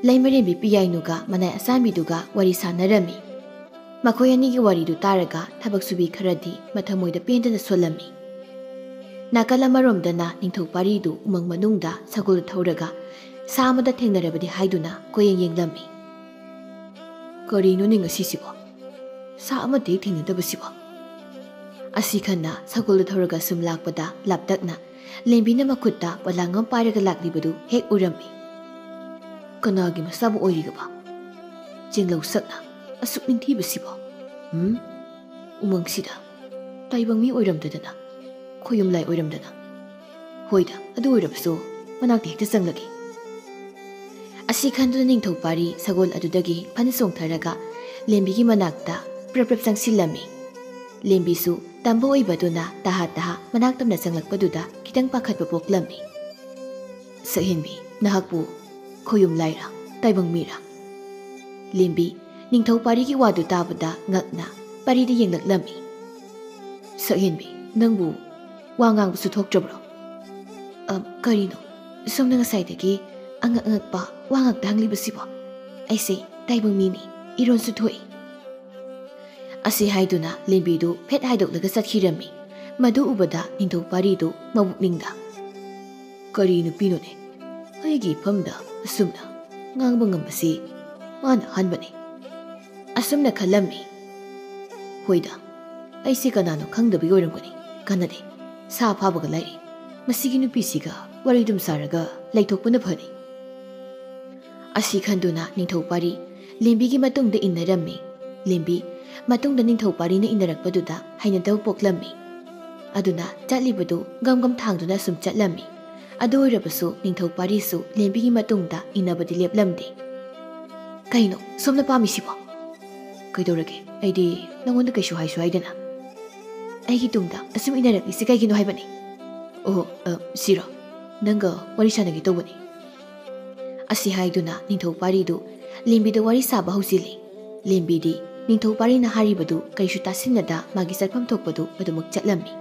ꯂꯩꯃꯔꯦꯝꯕꯤ ꯄꯤꯌꯥꯏꯅꯨꯒ ꯃꯅꯥꯏ ꯑꯆꯥꯟꯕꯤꯗꯨꯒ ꯋꯥꯔꯤ ꯁꯥꯟꯅꯔꯝꯃꯤ꯫ ꯃꯈꯣꯏ ꯑꯅꯤꯒꯤ ꯋꯥꯔꯤꯗꯨ ꯇꯥꯔꯒ ꯊꯕꯛ ꯁꯨꯕꯤ ꯈꯔꯗꯤ ꯃꯊꯃꯣꯏꯗ ꯄꯦꯟꯗꯅ ꯁꯣꯜꯂꯝꯃꯤ꯫ ꯅꯥꯀꯜ ꯑꯃꯔꯣꯝꯗꯅ ꯅꯤꯡꯊꯧ ꯄꯥꯔꯤꯗꯨ ꯎꯃꯪ ꯃꯅꯨꯡꯗ ꯁꯒꯣꯜ ꯊꯧꯔꯒ ꯁꯥ ꯑꯃꯗ ꯊꯦꯡꯅꯔꯕꯗꯤ ꯍꯥꯏꯗꯨꯅ ꯀꯣꯏꯌꯦꯡ ꯌꯦꯡꯂꯝꯃꯤ꯫ "ꯀꯔꯤꯅꯣꯅꯦ ꯉꯁꯤꯁꯤꯕꯣ? ꯁꯥ ꯑꯃꯠꯇ ꯍꯦꯛ ꯊꯦꯡꯅꯗꯕꯁꯤꯕꯣ?" ꯑꯁꯤ ꯈꯟꯅ ꯁꯒꯣꯜꯗ ꯊꯧꯔꯒ ꯁꯨꯝ ꯂꯥꯛꯄꯗ ꯂꯥꯞꯇꯛꯅ ꯂꯦꯝꯕꯤꯅ ꯃꯈꯨꯠꯇ ꯄꯣꯂꯥꯡ ꯑꯃ ꯄꯥꯏꯔꯒ ꯂꯥꯛꯂꯤꯕꯗꯨ ꯍꯦꯛ ꯎꯔꯝꯃꯤ꯫ "ꯀꯅꯥꯒꯤ ꯃꯆꯥꯕꯨ ꯑꯣꯏꯔꯤꯒꯕ? ꯆꯦꯡꯂꯧ ꯁꯛꯅ ꯑꯁꯨꯛ ꯅꯤꯡꯊꯤꯕꯁꯤꯕꯣ? ꯎꯝ? ꯎꯃꯪꯁꯤꯗ ꯇꯥꯏꯕꯪ ꯃꯤ ꯑꯣꯏꯔꯝꯗꯗꯅ, ꯈꯣꯌꯨꯝ ꯂꯥꯏ ꯑꯣꯏꯔꯝꯗꯅ꯫ ꯍꯣꯏꯗ, ꯑꯗꯨ ꯑꯣꯏꯔꯕꯁꯨ ꯃꯅꯥꯛꯇ ꯍꯦꯛꯇ ꯆꯪꯂꯒꯦ"꯫ ꯑꯁꯤ ꯈꯟꯗꯨꯅ ꯅꯤꯡꯊꯧ ꯄꯥꯔꯤ ꯁꯒꯣꯜ ꯑꯗꯨꯗꯒꯤ ꯐꯟ ꯆꯣꯡꯊꯔꯒ ꯂꯦꯝꯕꯤꯒꯤ ꯃꯅꯥꯛꯇ ꯄ꯭ꯔꯞ ꯄ꯭ꯔꯞ ꯆꯪꯁꯤꯜꯂꯝꯃꯤ꯫ ꯂꯦꯝꯕꯤꯁꯨ ꯇꯝꯕ ꯑꯣꯏꯕꯗꯨꯅ ꯇꯍꯥ ꯇꯍꯥ ꯃꯅꯥꯛ ꯇꯝꯅ ꯆꯪꯂꯛꯄꯗꯨꯗ ꯈꯤꯇꯪ ꯄꯥꯈꯠꯄ ꯄꯣꯛꯂꯝꯃꯤ꯫ "ꯁꯛꯍꯦꯟꯕꯤ, ꯅꯍꯥꯛꯄꯨ ꯈꯣꯌꯨꯝ ꯂꯥꯏꯔ, ꯇꯥꯏꯕꯪ ꯃꯤꯔ?" ꯂꯦꯝꯕꯤ ꯅꯤꯡꯊꯧ ꯄꯥꯔꯤꯒꯤ ꯋꯥꯗꯨ ꯇꯥꯕꯗ ꯉꯛꯅ ꯄꯥꯔꯤꯗ ꯌꯦꯡꯂꯛꯂꯝꯃꯤ꯫ "ꯁꯛꯍꯦꯟꯕꯤ, ꯅꯪꯕꯨ ꯋꯥ ꯉꯥꯡꯕꯁꯨ ꯊꯣꯛꯇ꯭ꯔꯕ꯭ꯔꯣ? ꯑ, ꯀꯔꯤꯅꯣ ꯁꯣꯝꯅ ꯉꯁꯥꯏꯗꯒꯤ ꯑꯉꯛ ꯑꯉꯛꯄ ꯋꯥ ꯉꯥꯛꯇ ꯍꯪꯂꯤꯕꯁꯤꯕꯣ? ꯑꯩꯁꯦ ꯇꯥꯏꯕꯪ ꯃꯤꯅꯤ, ꯏꯔꯣꯟꯁꯨ ꯊꯣꯛꯏ"꯫ ꯑꯁꯤ ꯍꯥꯏꯗꯨꯅ ꯂꯦꯝꯕꯤꯗꯨ ꯐꯦꯠ ꯍꯥꯏꯗꯣꯛꯂꯒ ꯆꯠꯈꯤꯔꯝꯃꯤ꯫ ꯃꯗꯨ ꯎꯕꯗ ꯅꯤꯡꯊꯧ ꯄꯥꯔꯤꯗꯨ ꯃꯕꯨꯛꯅꯤꯡꯗ, "ꯀꯔꯤ ꯅꯨꯄꯤꯅꯣꯅꯦ? ꯑꯩꯒꯤ ꯏꯐꯝꯗ ꯑꯁꯨꯝꯅ ꯉꯥꯡꯕ ꯉꯝꯕꯁꯤ ꯃꯥꯅ ꯑꯍꯥꯟꯕꯅꯤ"꯫ ꯑꯁꯨꯝꯅ ꯈꯜꯂꯝꯃꯤ꯫ "ꯍꯣꯏꯗ, ꯑꯩꯁꯦ ꯀꯅꯥꯅꯣ ꯈꯪꯗꯕꯒꯤ ꯑꯣꯏꯔꯝꯒꯅꯤ꯫ ꯀꯥꯟꯅꯗꯦ, ꯁꯥ ꯐꯥꯕꯒ ꯂꯥꯏꯔꯤ꯫ ꯃꯁꯤꯒꯤ ꯅꯨꯄꯤꯁꯤꯒ ꯋꯥꯔꯤ ꯑꯗꯨꯝ ꯁꯥꯔꯒ ꯂꯩꯊꯣꯛꯄꯅ ꯐꯅꯤ"꯫ ꯑꯁꯤ ꯈꯟꯗꯨꯅ ꯅꯤꯡꯊꯧ ꯄꯥꯔꯤ ꯂꯦꯝꯕꯤꯒꯤ ꯃꯇꯨꯡꯗ ꯏꯟꯅꯔꯝꯃꯤ꯫ ꯂꯦꯝꯕꯤ ꯃꯇꯨꯡꯗ ꯅꯤꯡꯊꯧ ꯄꯥꯔꯤꯅ ꯏꯟꯅꯔꯛꯄꯗꯨꯗ ꯍꯩꯅꯗꯕ ꯄꯣꯛꯂꯝꯃꯤ꯫ ꯑꯗꯨꯅ ꯆꯠꯂꯤꯕꯗꯨ ꯒꯝ ꯒꯝ ꯊꯥꯡꯗꯨꯅ ꯑꯁꯨꯝ ꯆꯠꯂꯝꯃꯤ꯫ ꯑꯗꯨ ꯑꯣꯏꯔꯕꯁꯨ ꯅꯤꯡꯊꯧ ꯄꯥꯔꯤꯁꯨ ꯂꯦꯝꯕꯤꯒꯤ ꯃꯇꯨꯡꯗ ꯏꯟꯅꯕꯗꯤ ꯂꯦꯞꯂꯝꯗꯦ꯫ "ꯀꯩꯅꯣ ꯁꯣꯝꯅ ꯄꯥꯝꯃꯤꯁꯤꯕꯣ?" "ꯀꯩꯗꯧꯔꯒꯦ? ꯑꯩꯗꯤ ꯅꯉꯣꯟꯗ ꯀꯩꯁꯨ ꯍꯥꯏꯁꯨ ꯍꯥꯏꯗꯅ꯫ ꯑꯩꯒꯤ ꯇꯨꯡꯗ ꯑꯁꯨꯝ ꯏꯟꯅꯔꯛꯂꯤꯁꯤ ꯀꯩꯒꯤꯅꯣ ꯍꯥꯏꯕꯅꯤ?" "ꯑꯣꯍꯣ, ꯑ, ꯁꯤꯔꯣ? ꯅꯪꯒ ꯋꯥꯔꯤ ꯁꯥꯟꯅꯒꯦ ꯇꯧꯕꯅꯤ"꯫ ꯑꯁꯤ ꯍꯥꯏꯗꯨꯅ ꯅꯤꯡꯊꯧ ꯄꯥꯔꯤꯗꯨ ꯂꯦꯝꯕꯤꯗ ꯋꯥꯔꯤ ꯁꯥꯕ ꯍꯧꯖꯤꯜꯂꯤ꯫ ꯂꯦꯝꯕꯤꯗꯤ ꯅꯤꯡꯊꯧ ꯄꯥꯔꯤꯅ ꯍꯥꯏꯔꯤꯕꯗꯨ ꯀꯔꯤꯁꯨ ꯇꯥꯁꯤꯟꯅꯗ ꯃꯥꯒꯤ ꯆꯠꯐꯝ ꯊꯣꯛꯄꯗꯨ ꯑꯗꯨꯃꯛ ꯆꯠꯂꯝꯃꯤ꯫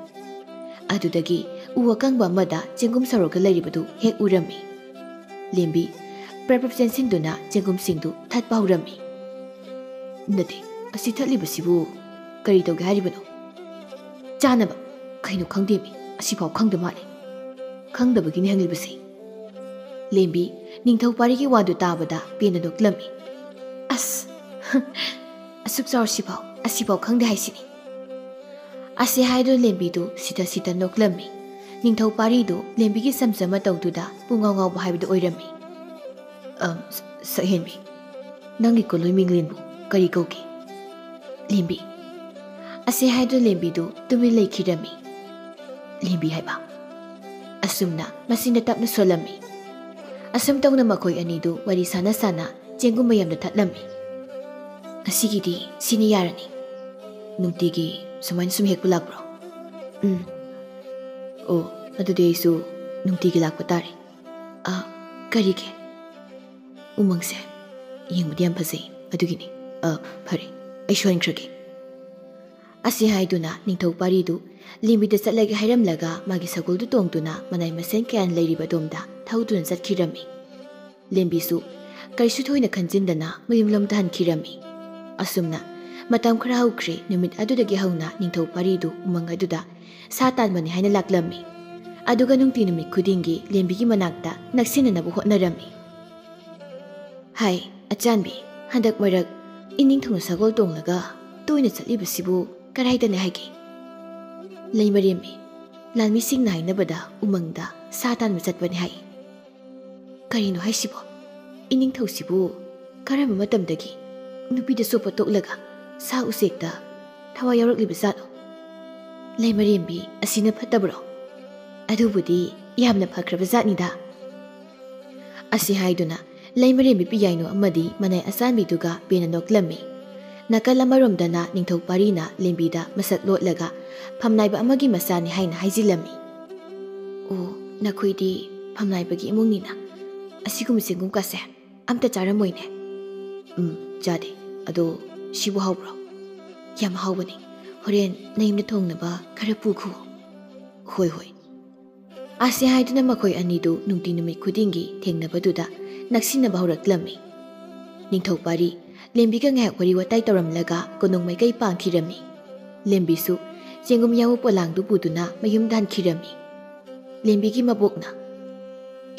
ꯑꯗꯨꯗꯒꯤ ꯎ ꯑꯀꯪꯕ ꯑꯃꯗ ꯆꯦꯡꯒꯨꯝ ꯁꯧꯔꯒ ꯂꯩꯔꯤꯕꯗꯨ ꯍꯦꯛ ꯎꯔꯝꯃꯤ꯫ ꯂꯦꯝꯕꯤ ꯄ꯭ꯔꯞ ꯄ꯭ꯔꯞ ꯆꯦꯟꯁꯤꯟꯗꯨꯅ ꯆꯦꯡꯒꯨꯝꯁꯤꯡꯗꯨ ꯊꯠꯄ ꯍꯧꯔꯝꯃꯤ꯫ "ꯅꯠꯇꯦ, ꯑꯁꯤ ꯊꯠꯂꯤꯕꯁꯤꯕꯨ ꯀꯔꯤ ꯇꯧꯒꯦ ꯍꯥꯏꯔꯤꯕꯅꯣ?" "ꯆꯥꯅꯕ꯫ ꯀꯩꯅꯣ ꯈꯪꯗꯦꯃꯤ, ꯑꯁꯤꯐꯥꯎ ꯈꯪꯗ ꯃꯥꯜꯂꯦ꯫ ꯈꯪꯗꯕꯒꯤꯅꯤ ꯍꯪꯂꯤꯕꯁꯦ꯫" ꯂꯦꯝꯕꯤ ꯅꯤꯡꯊꯧ ꯄꯥꯔꯤꯒꯤ ꯋꯥꯗꯨ ꯇꯥꯕꯗ ꯄꯦꯟꯅ ꯅꯣꯛꯂꯝꯃꯤ꯫ "ꯑꯁ, ꯑꯁꯨꯛ ꯆꯥꯎꯔꯁꯤꯐꯥꯎ ꯑꯁꯤꯐꯥꯎ ꯈꯪꯗꯦ ꯍꯥꯏꯁꯤꯅꯤ꯫" ꯑꯁꯤ ꯍꯥꯏꯗꯨꯅ ꯂꯦꯝꯕꯤꯗꯨ ꯁꯤꯇ ꯁꯤꯇ ꯅꯣꯛꯂꯝꯃꯤ꯫ ꯅꯤꯡꯊꯧ ꯄꯥꯔꯤꯗꯨ ꯂꯦꯝꯕꯤꯒꯤ ꯆꯝꯆꯝ ꯃꯇꯧꯗꯨꯗ ꯄꯨꯡꯉꯥꯎ ꯉꯥꯎꯕ ꯍꯥꯏꯕꯗꯨ ꯑꯣꯏꯔꯝꯃꯤ꯫ "ꯑꯝ, ꯁ-, ꯁꯛꯍꯦꯟꯕꯤ, ꯅꯪꯒꯤ ꯀꯣꯂꯣꯏ ꯃꯤꯡꯂꯦꯟꯕꯨ ꯀꯔꯤ ꯀꯧꯒꯦ?" "ꯂꯦꯝꯕꯤ꯫" ꯑꯁꯤ ꯍꯥꯏꯗꯨꯅ ꯂꯦꯝꯕꯤꯗꯨ ꯇꯨꯃꯤꯟ ꯂꯩꯈꯤꯔꯝꯃꯤ꯫ "ꯂꯦꯝꯕꯤ ꯍꯥꯏꯕ?" ꯑꯁꯨꯝꯅ ꯃꯆꯤꯟꯗ ꯇꯞꯅ ꯁꯣꯜꯂꯝꯃꯤ꯫ ꯑꯁꯨꯝ ꯇꯧꯅ ꯃꯈꯣꯏ ꯑꯅꯤꯗꯨ ꯋꯥꯔꯤ ꯁꯥꯟꯅ ꯁꯥꯟꯅ ꯆꯦꯡꯒꯨꯝ ꯃꯌꯥꯝꯗ ꯊꯠꯂꯝꯃꯤ꯫ "ꯉꯁꯤꯒꯤꯗꯤ ꯁꯤꯅ ꯌꯥꯔꯅꯤ꯫ ꯅꯨꯡꯇꯤꯒꯤ ꯁꯨꯃꯥꯏꯅ ꯁꯨꯝ ꯍꯦꯛꯄ ꯂꯥꯛꯄ꯭ꯔꯣ?" "ꯎꯝ꯫" "ꯑꯣ, ꯑꯗꯨꯗꯤ ꯑꯩꯁꯨ ꯅꯨꯡꯇꯤꯒꯤ ꯂꯥꯛꯄ ꯇꯥꯔꯦ꯫" "ꯑ, ꯀꯔꯤꯒꯤ?" "ꯎꯃꯪꯁꯦ ꯌꯦꯡꯕꯗꯤ ꯌꯥꯝ ꯐꯖꯩ, ꯑꯗꯨꯒꯤꯅꯤ꯫ ꯑ, ꯐꯔꯦ, ꯑꯩ ꯁꯣꯟꯈ꯭ꯔꯒꯦ꯫" ꯑꯁꯤ ꯍꯥꯏꯗꯨꯅ ꯅꯤꯡꯊꯧ ꯄꯥꯔꯤꯗꯨ ꯂꯦꯝꯕꯤꯗ ꯆꯠꯂꯒꯦ ꯍꯥꯏꯔꯝꯂꯒ ꯃꯥꯒꯤ ꯁꯒꯣꯜꯗꯨ ꯇꯣꯡꯗꯨꯅ ꯃꯅꯥꯏ ꯃꯁꯤꯡ ꯀꯌꯥꯅ ꯂꯩꯔꯤꯕ ꯑꯗꯣꯝꯗ ꯊꯧꯗꯨꯅ ꯆꯠꯈꯤꯔꯝꯃꯤ꯫ ꯂꯦꯝꯕꯤꯁꯨ ꯀꯔꯤꯁꯨ ꯊꯣꯏꯅ ꯈꯟꯖꯤꯟꯗꯅ ꯃꯌꯨꯝꯂꯣꯝꯗ ꯍꯟꯈꯤꯔꯝꯃꯤ꯫ ꯑꯁꯨꯝꯅ ꯃꯇꯝ ꯈꯔ ꯍꯧꯈ꯭ꯔꯦ꯫ ꯅꯨꯃꯤꯠ ꯑꯗꯨꯗꯒꯤ ꯍꯧꯅ ꯅꯤꯡꯊꯧ ꯄꯥꯔꯤꯗꯨ ꯎꯃꯪ ꯑꯗꯨꯗ ꯁꯥ ꯇꯥꯟꯕꯅꯤ ꯍꯥꯏꯅ ꯂꯥꯛꯂꯝꯃꯤ꯫ ꯑꯗꯨꯒ ꯅꯨꯡꯇꯤ ꯅꯨꯃꯤꯠ ꯈꯨꯗꯤꯡꯒꯤ ꯂꯦꯝꯕꯤꯒꯤ ꯃꯅꯥꯛꯇ ꯅꯛꯁꯤꯟꯅꯅꯕ ꯍꯣꯠꯅꯔꯝꯃꯤ꯫ "ꯍꯥꯏ, ꯑꯆꯥꯟꯕꯤ, ꯍꯟꯗꯛ ꯃꯔꯛ ꯏꯅꯤꯡꯊꯧꯅ ꯁꯒꯣꯜ ꯇꯣꯡꯂꯒ ꯇꯣꯏꯅ ꯆꯠꯂꯤꯕꯁꯤꯕꯨ ꯀꯗꯥꯏꯗꯅꯤ ꯍꯥꯏꯒꯦ?" "ꯂꯩꯃꯔꯦꯝꯕꯤ, ꯂꯥꯟꯃꯤꯁꯤꯡꯅ ꯍꯥꯏꯅꯕꯗ ꯎꯃꯪꯗ ꯁꯥ ꯇꯥꯟꯕ ꯆꯠꯄꯅꯤ ꯍꯥꯏ꯫" "ꯀꯔꯤꯅꯣ ꯍꯥꯏꯁꯤꯕꯣ? ꯏꯅꯤꯡꯊꯧꯁꯤꯕꯨ ꯀꯔꯝꯕ ꯃꯇꯝꯗꯒꯤ ꯅꯨꯄꯤꯗ ꯆꯣꯞꯄ ꯇꯣꯛꯂꯒ ꯁꯥ ꯎꯆꯦꯛꯇ ꯊꯋꯥꯏ ꯌꯥꯎꯔꯛꯂꯤꯕ ꯖꯥꯠꯅꯣ? ꯂꯩꯃꯔꯦꯝꯕꯤ ꯑꯁꯤꯅ ꯐꯠꯇꯕ꯭ꯔꯣ?" "ꯑꯗꯨꯕꯨꯗꯤ ꯌꯥꯝꯅ ꯐꯈ꯭ꯔꯕ ꯖꯥꯠꯅꯤꯗ꯫" ꯑꯁꯤ ꯍꯥꯏꯗꯨꯅ ꯂꯩꯃꯔꯦꯝꯕꯤ ꯄꯤꯌꯥꯏꯅꯨ ꯑꯃꯗꯤ ꯃꯅꯥꯏ ꯑꯆꯥꯟꯕꯤꯗꯨꯒ ꯄꯦꯟꯅ ꯅꯣꯛꯂꯝꯃꯤ꯫ ꯅꯥꯀꯜ ꯑꯃꯔꯣꯝꯗꯅ ꯅꯤꯡꯊꯧ ꯄꯥꯔꯤꯅ ꯂꯦꯝꯕꯤꯗ ꯃꯁꯛ ꯂꯣꯠꯂꯒ ꯐꯝꯅꯥꯏꯕ ꯑꯃꯒꯤ ꯃꯆꯥꯅꯤ ꯍꯥꯏꯅ ꯍꯥꯏꯖꯤꯜꯂꯝꯃꯤ꯫ "ꯑꯣ, ꯅꯈꯣꯏꯗꯤ ꯐꯝꯅꯥꯏꯕꯒꯤ ꯏꯃꯨꯡꯅꯤꯅ꯫ ꯑꯁꯤꯒꯨꯝꯕ ꯆꯦꯡꯒꯨꯝꯀꯥꯁꯦ ꯑꯝꯇ ꯆꯥꯔꯝꯃꯣꯏꯅꯦ꯫" "ꯎꯝ, ꯆꯥꯗꯦ꯫ ꯑꯗꯣ ꯁꯤꯕꯨ ꯍꯥꯎꯕ꯭ꯔꯣ?" "ꯌꯥꯝ ꯍꯥꯎꯕꯅꯦ꯫ ꯍꯣꯔꯦꯟ ꯅꯌꯨꯝꯗ ꯊꯣꯡꯅꯕ ꯈꯔ ꯄꯨꯈꯣ꯫" "ꯍꯣꯏ, ꯍꯣꯏ꯫ ꯑꯁꯤ ꯍꯥꯏꯗꯨꯅ ꯃꯈꯣꯏ ꯑꯅꯤꯗꯨ ꯅꯨꯡꯇꯤ ꯅꯨꯃꯤꯠ ꯈꯨꯗꯤꯡꯒꯤ ꯊꯦꯡꯅꯕꯗꯨꯗ ꯅꯛꯁꯤꯟꯅꯕ ꯍꯧꯔꯛꯂꯝꯃꯤ꯫ ꯅꯤꯡꯊꯧ ꯄꯥꯔꯤ ꯂꯦꯝꯕꯤꯒ ꯉꯥꯏꯍꯥꯛ ꯋꯥꯔꯤ ꯋꯥꯇꯥꯏ ꯇꯧꯔꯝꯂꯒ ꯀꯣꯅꯨꯡ ꯃꯥꯏꯀꯩ ꯄꯥꯡꯈꯤꯔꯝꯃꯤ꯫ ꯂꯦꯝꯕꯤꯁꯨ ꯆꯦꯡꯒꯨꯝ ꯌꯥꯎꯕ ꯄꯣꯂꯥꯡꯗꯨ ꯄꯨꯗꯨꯅ ꯃꯌꯨꯝꯗ ꯍꯟꯈꯤꯔꯝꯃꯤ꯫ ꯂꯦꯝꯕꯤꯒꯤ ꯃꯕꯣꯛꯅ,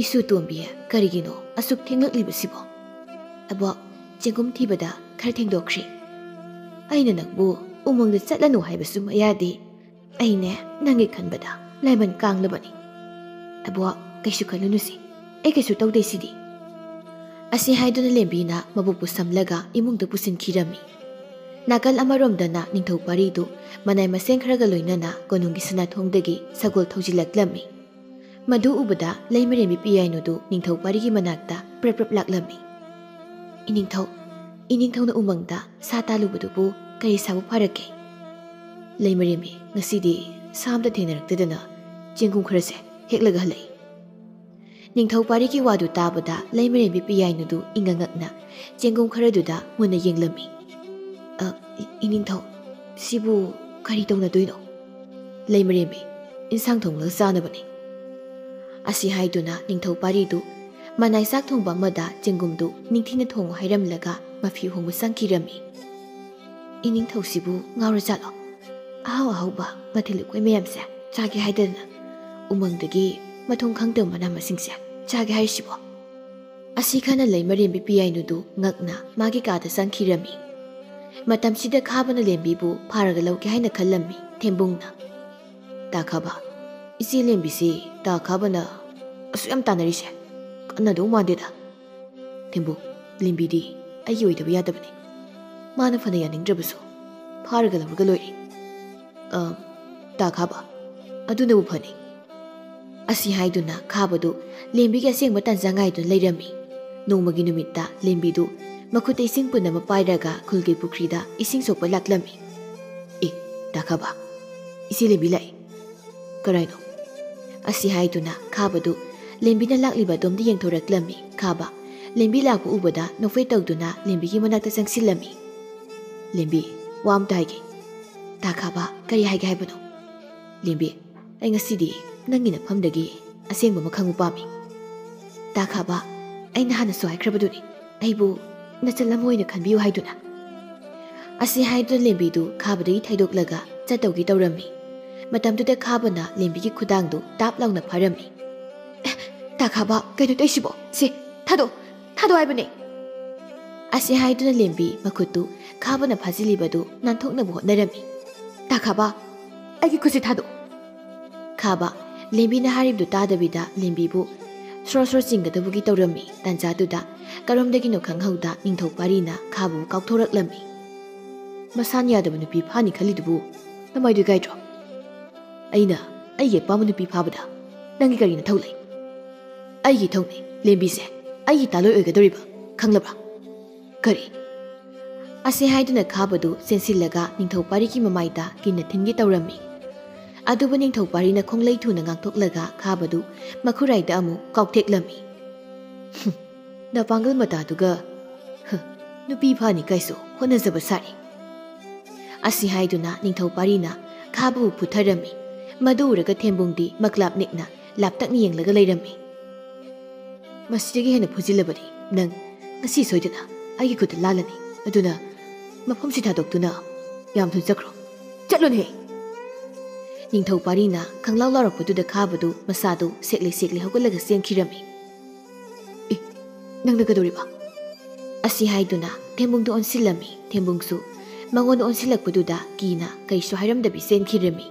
"ꯏꯁꯨ ꯇꯣꯝꯕꯤ, ꯀꯔꯤꯒꯤꯅꯣ ꯑꯁꯨꯛ ꯊꯦꯡꯂꯛꯂꯤꯕꯁꯤꯕꯣ? ꯑꯕꯣꯛ, ꯆꯦꯡꯒꯨꯝ ꯊꯤꯕꯗ ꯈꯔ ꯊꯦꯡꯗꯣꯛꯈ꯭ꯔꯦ꯫ ꯑꯩꯅ ꯅꯪꯕꯨ ꯎꯃꯪꯗ ꯆꯠꯂꯅꯨ ꯍꯥꯏꯕꯁꯨ ꯃꯌꯥꯗꯦ꯫ ꯑꯩꯅꯦ ꯅꯪꯒꯤ ꯈꯟꯕꯗ ꯂꯥꯏꯃꯟ ꯀꯥꯡꯂꯕꯅꯤ꯫ ꯑꯕꯣꯛ, ꯀꯩꯁꯨ ꯈꯜꯂꯨꯅꯨꯁꯤ, ꯑꯩ ꯀꯩꯁꯨ ꯇꯧꯗꯦ ꯁꯤꯗꯤ"꯫ ꯑꯁꯤ ꯍꯥꯏꯗꯨꯅ ꯂꯦꯝꯕꯤꯅ ꯃꯕꯣꯛꯄꯨ ꯁꯝꯂꯒ ꯏꯃꯨꯡꯗ ꯄꯨꯁꯤꯟꯈꯤꯔꯝꯃꯤ꯫ ꯅꯥꯀꯜ ꯑꯃꯔꯣꯝꯗꯅ ꯅꯤꯡꯊꯧ ꯄꯥꯔꯤꯗꯨ ꯃꯅꯥꯏ ꯃꯁꯦꯟ ꯈꯔꯒ ꯂꯣꯏꯅꯅ ꯀꯣꯅꯨꯡꯒꯤ ꯁꯅꯥꯊꯣꯡꯗꯒꯤ ꯁꯒꯣꯜ ꯊꯧꯖꯤꯜꯂꯛꯂꯝꯃꯤ꯫ ꯃꯗꯨ ꯎꯕꯗ ꯂꯩꯃꯔꯦꯝꯕꯤ ꯄꯤꯌꯥꯏꯅꯨꯗꯨ ꯅꯤꯡꯊꯧ ꯄꯥꯔꯤꯒꯤ ꯃꯅꯥꯛꯇ ꯄ꯭ꯔꯞ ꯄ꯭ꯔꯞ ꯂꯥꯛꯂꯝꯃꯤ꯫ "ꯏꯅꯤꯡꯊꯧ, ꯏꯅꯤꯡꯊꯧꯅ ꯎꯃꯪꯗ ꯁꯥ ꯇꯥꯜꯂꯨꯕꯗꯨꯕꯨ ꯀꯔꯤ ꯁꯥꯕꯨ ꯐꯥꯔꯛꯀꯦ?" "ꯂꯩꯃꯔꯦꯝꯕꯤ, ꯉꯁꯤꯗꯤ ꯁꯥ ꯑꯝꯇ ꯊꯦꯡꯅꯔꯛꯇꯗꯅ ꯆꯦꯡꯒꯨꯝ ꯈꯔꯁꯦ ꯍꯦꯛꯂꯒ ꯍꯜꯂꯛꯏ"꯫ ꯅꯤꯡꯊꯧ ꯄꯥꯔꯤꯒꯤ ꯋꯥꯗꯨ ꯇꯥꯕꯗ ꯂꯩꯃꯔꯦꯝꯕꯤ ꯄꯤꯌꯥꯏꯅꯨꯗꯨ ꯏꯉꯛ ꯉꯛꯅ ꯆꯦꯡꯒꯨꯝ ꯈꯔꯗꯨꯗ ꯃꯨꯟꯅ ꯌꯦꯡꯂꯝꯃꯤ꯫ "ꯑ, ꯏ-, ꯏꯅꯤꯡꯊꯧ, ꯁꯤꯕꯨ ꯀꯔꯤ ꯇꯧꯅꯗꯣꯏꯅꯣ?" "ꯂꯩꯃꯔꯦꯝꯕꯤ, ꯏꯟꯁꯥꯡ ꯊꯣꯡꯂꯒ ꯆꯥꯅꯕꯅꯤ"꯫ ꯑꯁꯤ ꯍꯥꯏꯗꯨꯅ ꯅꯤꯡꯊꯧ ꯄꯥꯔꯤꯗꯨ ꯃꯅꯥꯏ ꯆꯥꯛ ꯊꯣꯡꯕ ꯑꯃꯗ ꯆꯦꯡꯒꯨꯝꯗꯨ ꯅꯤꯡꯊꯤꯅ ꯊꯣꯡꯉꯨ ꯍꯥꯏꯔꯝꯂꯒ ꯃꯐꯤ ꯍꯣꯡꯕ ꯆꯪꯈꯤꯔꯝꯃꯤ꯫ "ꯏꯅꯤꯡꯊꯧꯁꯤꯕꯨ ꯉꯥꯎꯔꯖꯥꯠꯂꯣ? ꯑꯍꯥꯎ ꯑꯍꯥꯎꯕ ꯃꯊꯦꯜ ꯂꯨꯀꯣꯏ ꯃꯌꯥꯝꯁꯦ ꯆꯥꯒꯦ ꯍꯥꯏꯗꯅ ꯎꯃꯪꯗꯒꯤ ꯃꯊꯣꯡ ꯈꯪꯗꯕ ꯃꯅꯥ ꯃꯁꯤꯡꯁꯦ ꯆꯥꯒꯦ ꯍꯥꯏꯔꯤꯁꯤꯕꯣ?" ꯑꯁꯤ ꯈꯟꯅ ꯂꯩꯃꯔꯦꯝꯕꯤ ꯄꯤꯌꯥꯏꯅꯨꯗꯨ ꯉꯛꯅ ꯃꯥꯒꯤ ꯀꯥꯗ ꯆꯪꯈꯤꯔꯝꯃꯤ꯫ ꯃꯇꯝꯁꯤꯗ ꯈꯥꯕꯅ ꯂꯦꯝꯕꯤꯕꯨ ꯐꯥꯔꯒ ꯂꯧꯒꯦ ꯍꯥꯏꯅ ꯈꯜꯂꯝꯃꯤ꯫ ꯊꯦꯝꯕꯨꯡꯅ, "ꯇꯥ ꯈꯥꯕ, ꯏꯆꯦ ꯂꯦꯝꯕꯤꯁꯤ ꯇꯥ ꯈꯥꯕꯅ ꯑꯁꯨꯛ ꯌꯥꯝ ꯇꯥꯟꯅꯔꯤꯁꯦ ꯀꯟꯅꯗꯧ ꯃꯥꯟꯗꯦꯗ꯫ ꯊꯦꯝꯕꯨꯡ, ꯂꯦꯝꯕꯤꯗꯤ ꯑꯩꯒꯤ ꯑꯣꯏꯗꯕ ꯌꯥꯗꯕꯅꯤ꯫ ꯃꯥꯅ ꯐꯅ ꯌꯥꯅꯤꯡꯗ꯭ꯔꯕꯁꯨ ꯐꯥꯔꯒ ꯂꯧꯔꯒ ꯂꯣꯏꯔꯦ꯫ ꯑ, ꯇꯥ ꯈꯥꯕ, ꯑꯗꯨꯅꯕꯨ ꯐꯅꯤ"꯫ ꯑꯁꯤ ꯍꯥꯏꯗꯨꯅ ꯈꯥꯕꯗꯨ ꯂꯦꯝꯕꯤꯒꯤ ꯑꯁꯦꯡꯕ ꯇꯥꯟꯖꯥ ꯉꯥꯏꯗꯨꯅ ꯂꯩꯔꯝꯃꯤ꯫ ꯅꯣꯡꯃꯒꯤ ꯅꯨꯃꯤꯠꯇ ꯂꯦꯝꯕꯤꯗꯨ ꯃꯈꯨꯠꯇ ꯏꯁꯤꯡ ꯄꯨꯟ ꯑꯃ ꯄꯥꯏꯔꯒ ꯈꯨꯜꯒꯤ ꯄꯨꯈ꯭ꯔꯤꯗ ꯏꯁꯤꯡ ꯁꯣꯛꯄ ꯂꯥꯛꯂꯝꯃꯤ꯫ "ꯑꯦ, ꯇꯥ ꯈꯥꯕ, ꯏꯆꯦ ꯂꯦꯝꯕꯤ ꯂꯥꯛꯏ"꯫ "ꯀꯔꯥꯏꯅꯣ?" ꯑꯁꯤ ꯍꯥꯏꯗꯨꯅ ꯈꯥꯕꯗꯨ ꯂꯦꯝꯕꯤꯅ ꯂꯥꯛꯂꯤꯕ ꯑꯗꯣꯝꯗ ꯌꯦꯡꯊꯣꯔꯛꯂꯝꯃꯤ꯫ ꯈꯥꯕ ꯂꯦꯝꯕꯤ ꯂꯥꯛꯄ ꯎꯕꯗ ꯅꯣꯛꯐꯦꯠ ꯇꯧꯗꯨꯅ ꯂꯦꯝꯕꯤꯒꯤ ꯃꯅꯥꯛꯇ ꯆꯪꯁꯤꯜꯂꯝꯃꯤ꯫ "ꯂꯦꯝꯕꯤ, ꯋꯥ ꯑꯝꯇ ꯍꯥꯏꯒꯦ"꯫ "ꯇꯥ ꯈꯥꯕ, ꯀꯔꯤ ꯍꯥꯏꯒꯦ ꯍꯥꯏꯕꯅꯣ?" "ꯂꯦꯝꯕꯤ, ꯑꯩ ꯉꯁꯤꯗꯤ ꯅꯪꯒꯤ ꯅꯐꯝꯗꯒꯤ ꯑꯁꯦꯡꯕ ꯑꯃ ꯈꯪꯕ ꯄꯥꯝꯃꯤ꯫ ꯇꯥꯈꯥꯕ, ꯑꯩꯅ ꯍꯥꯟꯅꯁꯨ ꯍꯥꯏꯈ꯭ꯔꯕꯗꯨꯅꯤ, ꯑꯩꯕꯨ ꯅꯆꯜ ꯑꯃ ꯑꯣꯏꯅ ꯈꯟꯕꯤꯌꯨ ꯍꯥꯏꯗꯨꯅ꯫ ꯑꯁꯤ ꯍꯥꯏꯗꯨꯅ ꯂꯦꯝꯕꯤꯗꯨ ꯈꯥꯕꯗꯒꯤ ꯊꯩꯗꯣꯛꯂꯒ ꯆꯠꯇꯧꯒꯤ ꯇꯧꯔꯝꯃꯤ꯫ ꯃꯇꯝꯗꯨꯗ ꯈꯥꯕꯅ ꯂꯦꯝꯕꯤꯒꯤ ꯈꯨꯗꯥꯡꯗꯨ ꯇꯥꯞ ꯂꯥꯎꯅ ꯐꯥꯔꯝꯃꯤ꯫ "ꯑꯦ, ꯇꯥꯈꯥꯕ, ꯀꯩꯅꯣ ꯇꯧꯏꯁꯤꯕꯣ? ꯁꯦ, ꯊꯥꯗꯣꯛ, ꯊꯥꯗꯣꯛ ꯍꯥꯏꯕꯅꯦ!" ꯑꯁꯤ ꯍꯥꯏꯗꯨꯅ ꯂꯦꯝꯕꯤ ꯃꯈꯨꯠꯇꯨ ꯈꯥꯕꯅ ꯐꯥꯖꯤꯜꯂꯤꯕꯗꯨ ꯅꯥꯟꯊꯣꯛꯅꯕ ꯍꯣꯠꯅꯔꯝꯃꯤ꯫ "ꯇꯥꯈꯥꯕ, ꯑꯩꯒꯤ ꯈꯨꯠꯁꯤ ꯊꯥꯗꯣꯛ!" ꯈꯥꯕ, ꯂꯦꯝꯕꯤꯅ ꯍꯥꯏꯔꯤꯕꯗꯨ ꯇꯥꯗꯕꯤꯗ ꯂꯦꯝꯕꯤꯕꯨ ꯁ꯭ꯔꯣ ꯁ꯭ꯔꯣ ꯆꯤꯡꯒꯗꯕꯒꯤ ꯇꯧꯔꯝꯃꯤ꯫ ꯇꯥꯟꯖꯥꯗꯨꯗ ꯀꯔꯣꯝꯗꯒꯤꯅꯣ ꯈꯪꯍꯧꯗ ꯅꯤꯡꯊꯧ ꯄꯥꯔꯤꯅ ꯈꯥꯕꯕꯨ ꯀꯥꯎꯊꯣꯔꯛꯂꯝꯃꯤ꯫ "ꯃꯁꯥꯅ ꯌꯥꯗꯕ ꯅꯨꯄꯤ ꯐꯥꯅꯤ ꯈꯜꯂꯤꯗꯨꯕꯨ ꯅꯃꯥꯏꯗꯨ ꯏꯀꯥꯏꯗ꯭ꯔꯣ? ꯑꯩꯅ ꯑꯩꯒꯤ ꯑꯄꯥꯝꯕ ꯅꯨꯄꯤ ꯐꯥꯕꯗ ꯅꯪꯒꯤ ꯀꯔꯤ ꯅꯊꯧ ꯂꯩ?" "ꯑꯩꯒꯤ ꯏꯊꯧꯅꯤ, ꯂꯦꯝꯕꯤꯁꯦ ꯑꯩꯒꯤ ꯇꯥꯂꯣꯏ ꯑꯣꯏꯒꯗꯧꯔꯤꯕ, ꯈꯪꯂꯕ꯭ꯔꯥ?" "ꯀꯔꯤ?" ꯑꯁꯤ ꯍꯥꯏꯗꯨꯅ ꯈꯥꯕꯗꯨ ꯆꯦꯟꯁꯤꯜꯂꯒ ꯅꯤꯡꯊꯧ ꯄꯥꯔꯤꯒꯤ ꯃꯃꯥꯏꯗ ꯀꯤꯟꯅ ꯊꯤꯟꯒꯦ ꯇꯧꯔꯝꯃꯤ꯫ ꯑꯗꯨꯕꯨ ꯅꯤꯡꯊꯧ ꯄꯥꯔꯤꯅ ꯈꯣꯡꯂꯩ ꯊꯨꯅ ꯉꯥꯛꯊꯣꯛꯂꯒ ꯈꯥꯕꯗꯨ ꯃꯈꯨꯔꯥꯏꯗ ꯑꯃꯨꯛ ꯀꯥꯎꯊꯦꯛꯂꯝꯃꯤ꯫ "ꯍꯨꯝ, ꯅꯄꯥꯡꯒꯜ ꯃꯇꯥꯗꯨꯒ, ꯍ, ꯅꯨꯄꯤ ꯐꯥꯅꯤ ꯀꯥꯏꯁꯨ ꯍꯣꯠꯅꯖꯕ ꯁꯥꯔꯤ!" ꯑꯁꯤ ꯍꯥꯏꯗꯨꯅ ꯅꯤꯡꯊꯧ ꯄꯥꯔꯤꯅ ꯈꯥꯕꯕꯨ ꯐꯨꯊꯔꯝꯃꯤ꯫ ꯃꯗꯨ ꯎꯔꯒ ꯊꯦꯝꯕꯨꯡꯗꯤ ꯃꯀ꯭ꯂꯥꯞ ꯅꯤꯛꯅ ꯂꯥꯞꯇꯛꯅ ꯌꯦꯡꯂꯒ ꯂꯩꯔꯝꯃꯤ꯫ "ꯃꯁꯤꯗꯒꯤ ꯍꯦꯟꯅ ꯐꯨꯖꯤꯜꯂꯕꯗꯤ ꯅꯪ ꯉꯁꯤ ꯁꯣꯏꯗꯅ ꯑꯩꯒꯤ ꯈꯨꯠꯇ ꯂꯥꯜꯂꯅꯤ꯫ ꯑꯗꯨꯅ ꯃꯐꯝꯁꯤ ꯊꯥꯗꯣꯛꯇꯨꯅ ꯌꯥꯝ ꯊꯨꯅ ꯆꯠꯈ꯭ꯔꯣ꯫ ꯆꯠꯂꯨꯅꯦ!" ꯅꯤꯡꯊꯧ ꯄꯥꯔꯤꯅ ꯈꯪꯂꯥꯎ ꯂꯥꯎꯔꯛꯄꯗꯨꯗ ꯈꯥꯕꯗꯨ ꯃꯁꯥꯗꯨ ꯁꯦꯛꯂꯤ ꯁꯦꯛꯂꯤ ꯍꯧꯒꯠꯂꯒ ꯆꯦꯟꯈꯤꯔꯝꯃꯤ꯫ "ꯑꯦ, ꯅꯪꯅ ꯀꯩꯗꯧꯔꯤꯕ?" ꯑꯁꯤ ꯍꯥꯏꯗꯨꯅ ꯊꯦꯝꯕꯨꯡꯗꯨ ꯑꯣꯟꯁꯤꯜꯂꯝꯃꯤ꯫ ꯊꯦꯝꯕꯨꯡꯁꯨ ꯃꯉꯣꯟꯗ ꯑꯣꯟꯁꯤꯜꯂꯛꯄꯗꯨꯗ ꯀꯤꯅ ꯀꯩꯁꯨ ꯍꯥꯏꯔꯝꯗꯕꯤ ꯆꯦꯟꯈꯤꯔꯝꯃꯤ꯫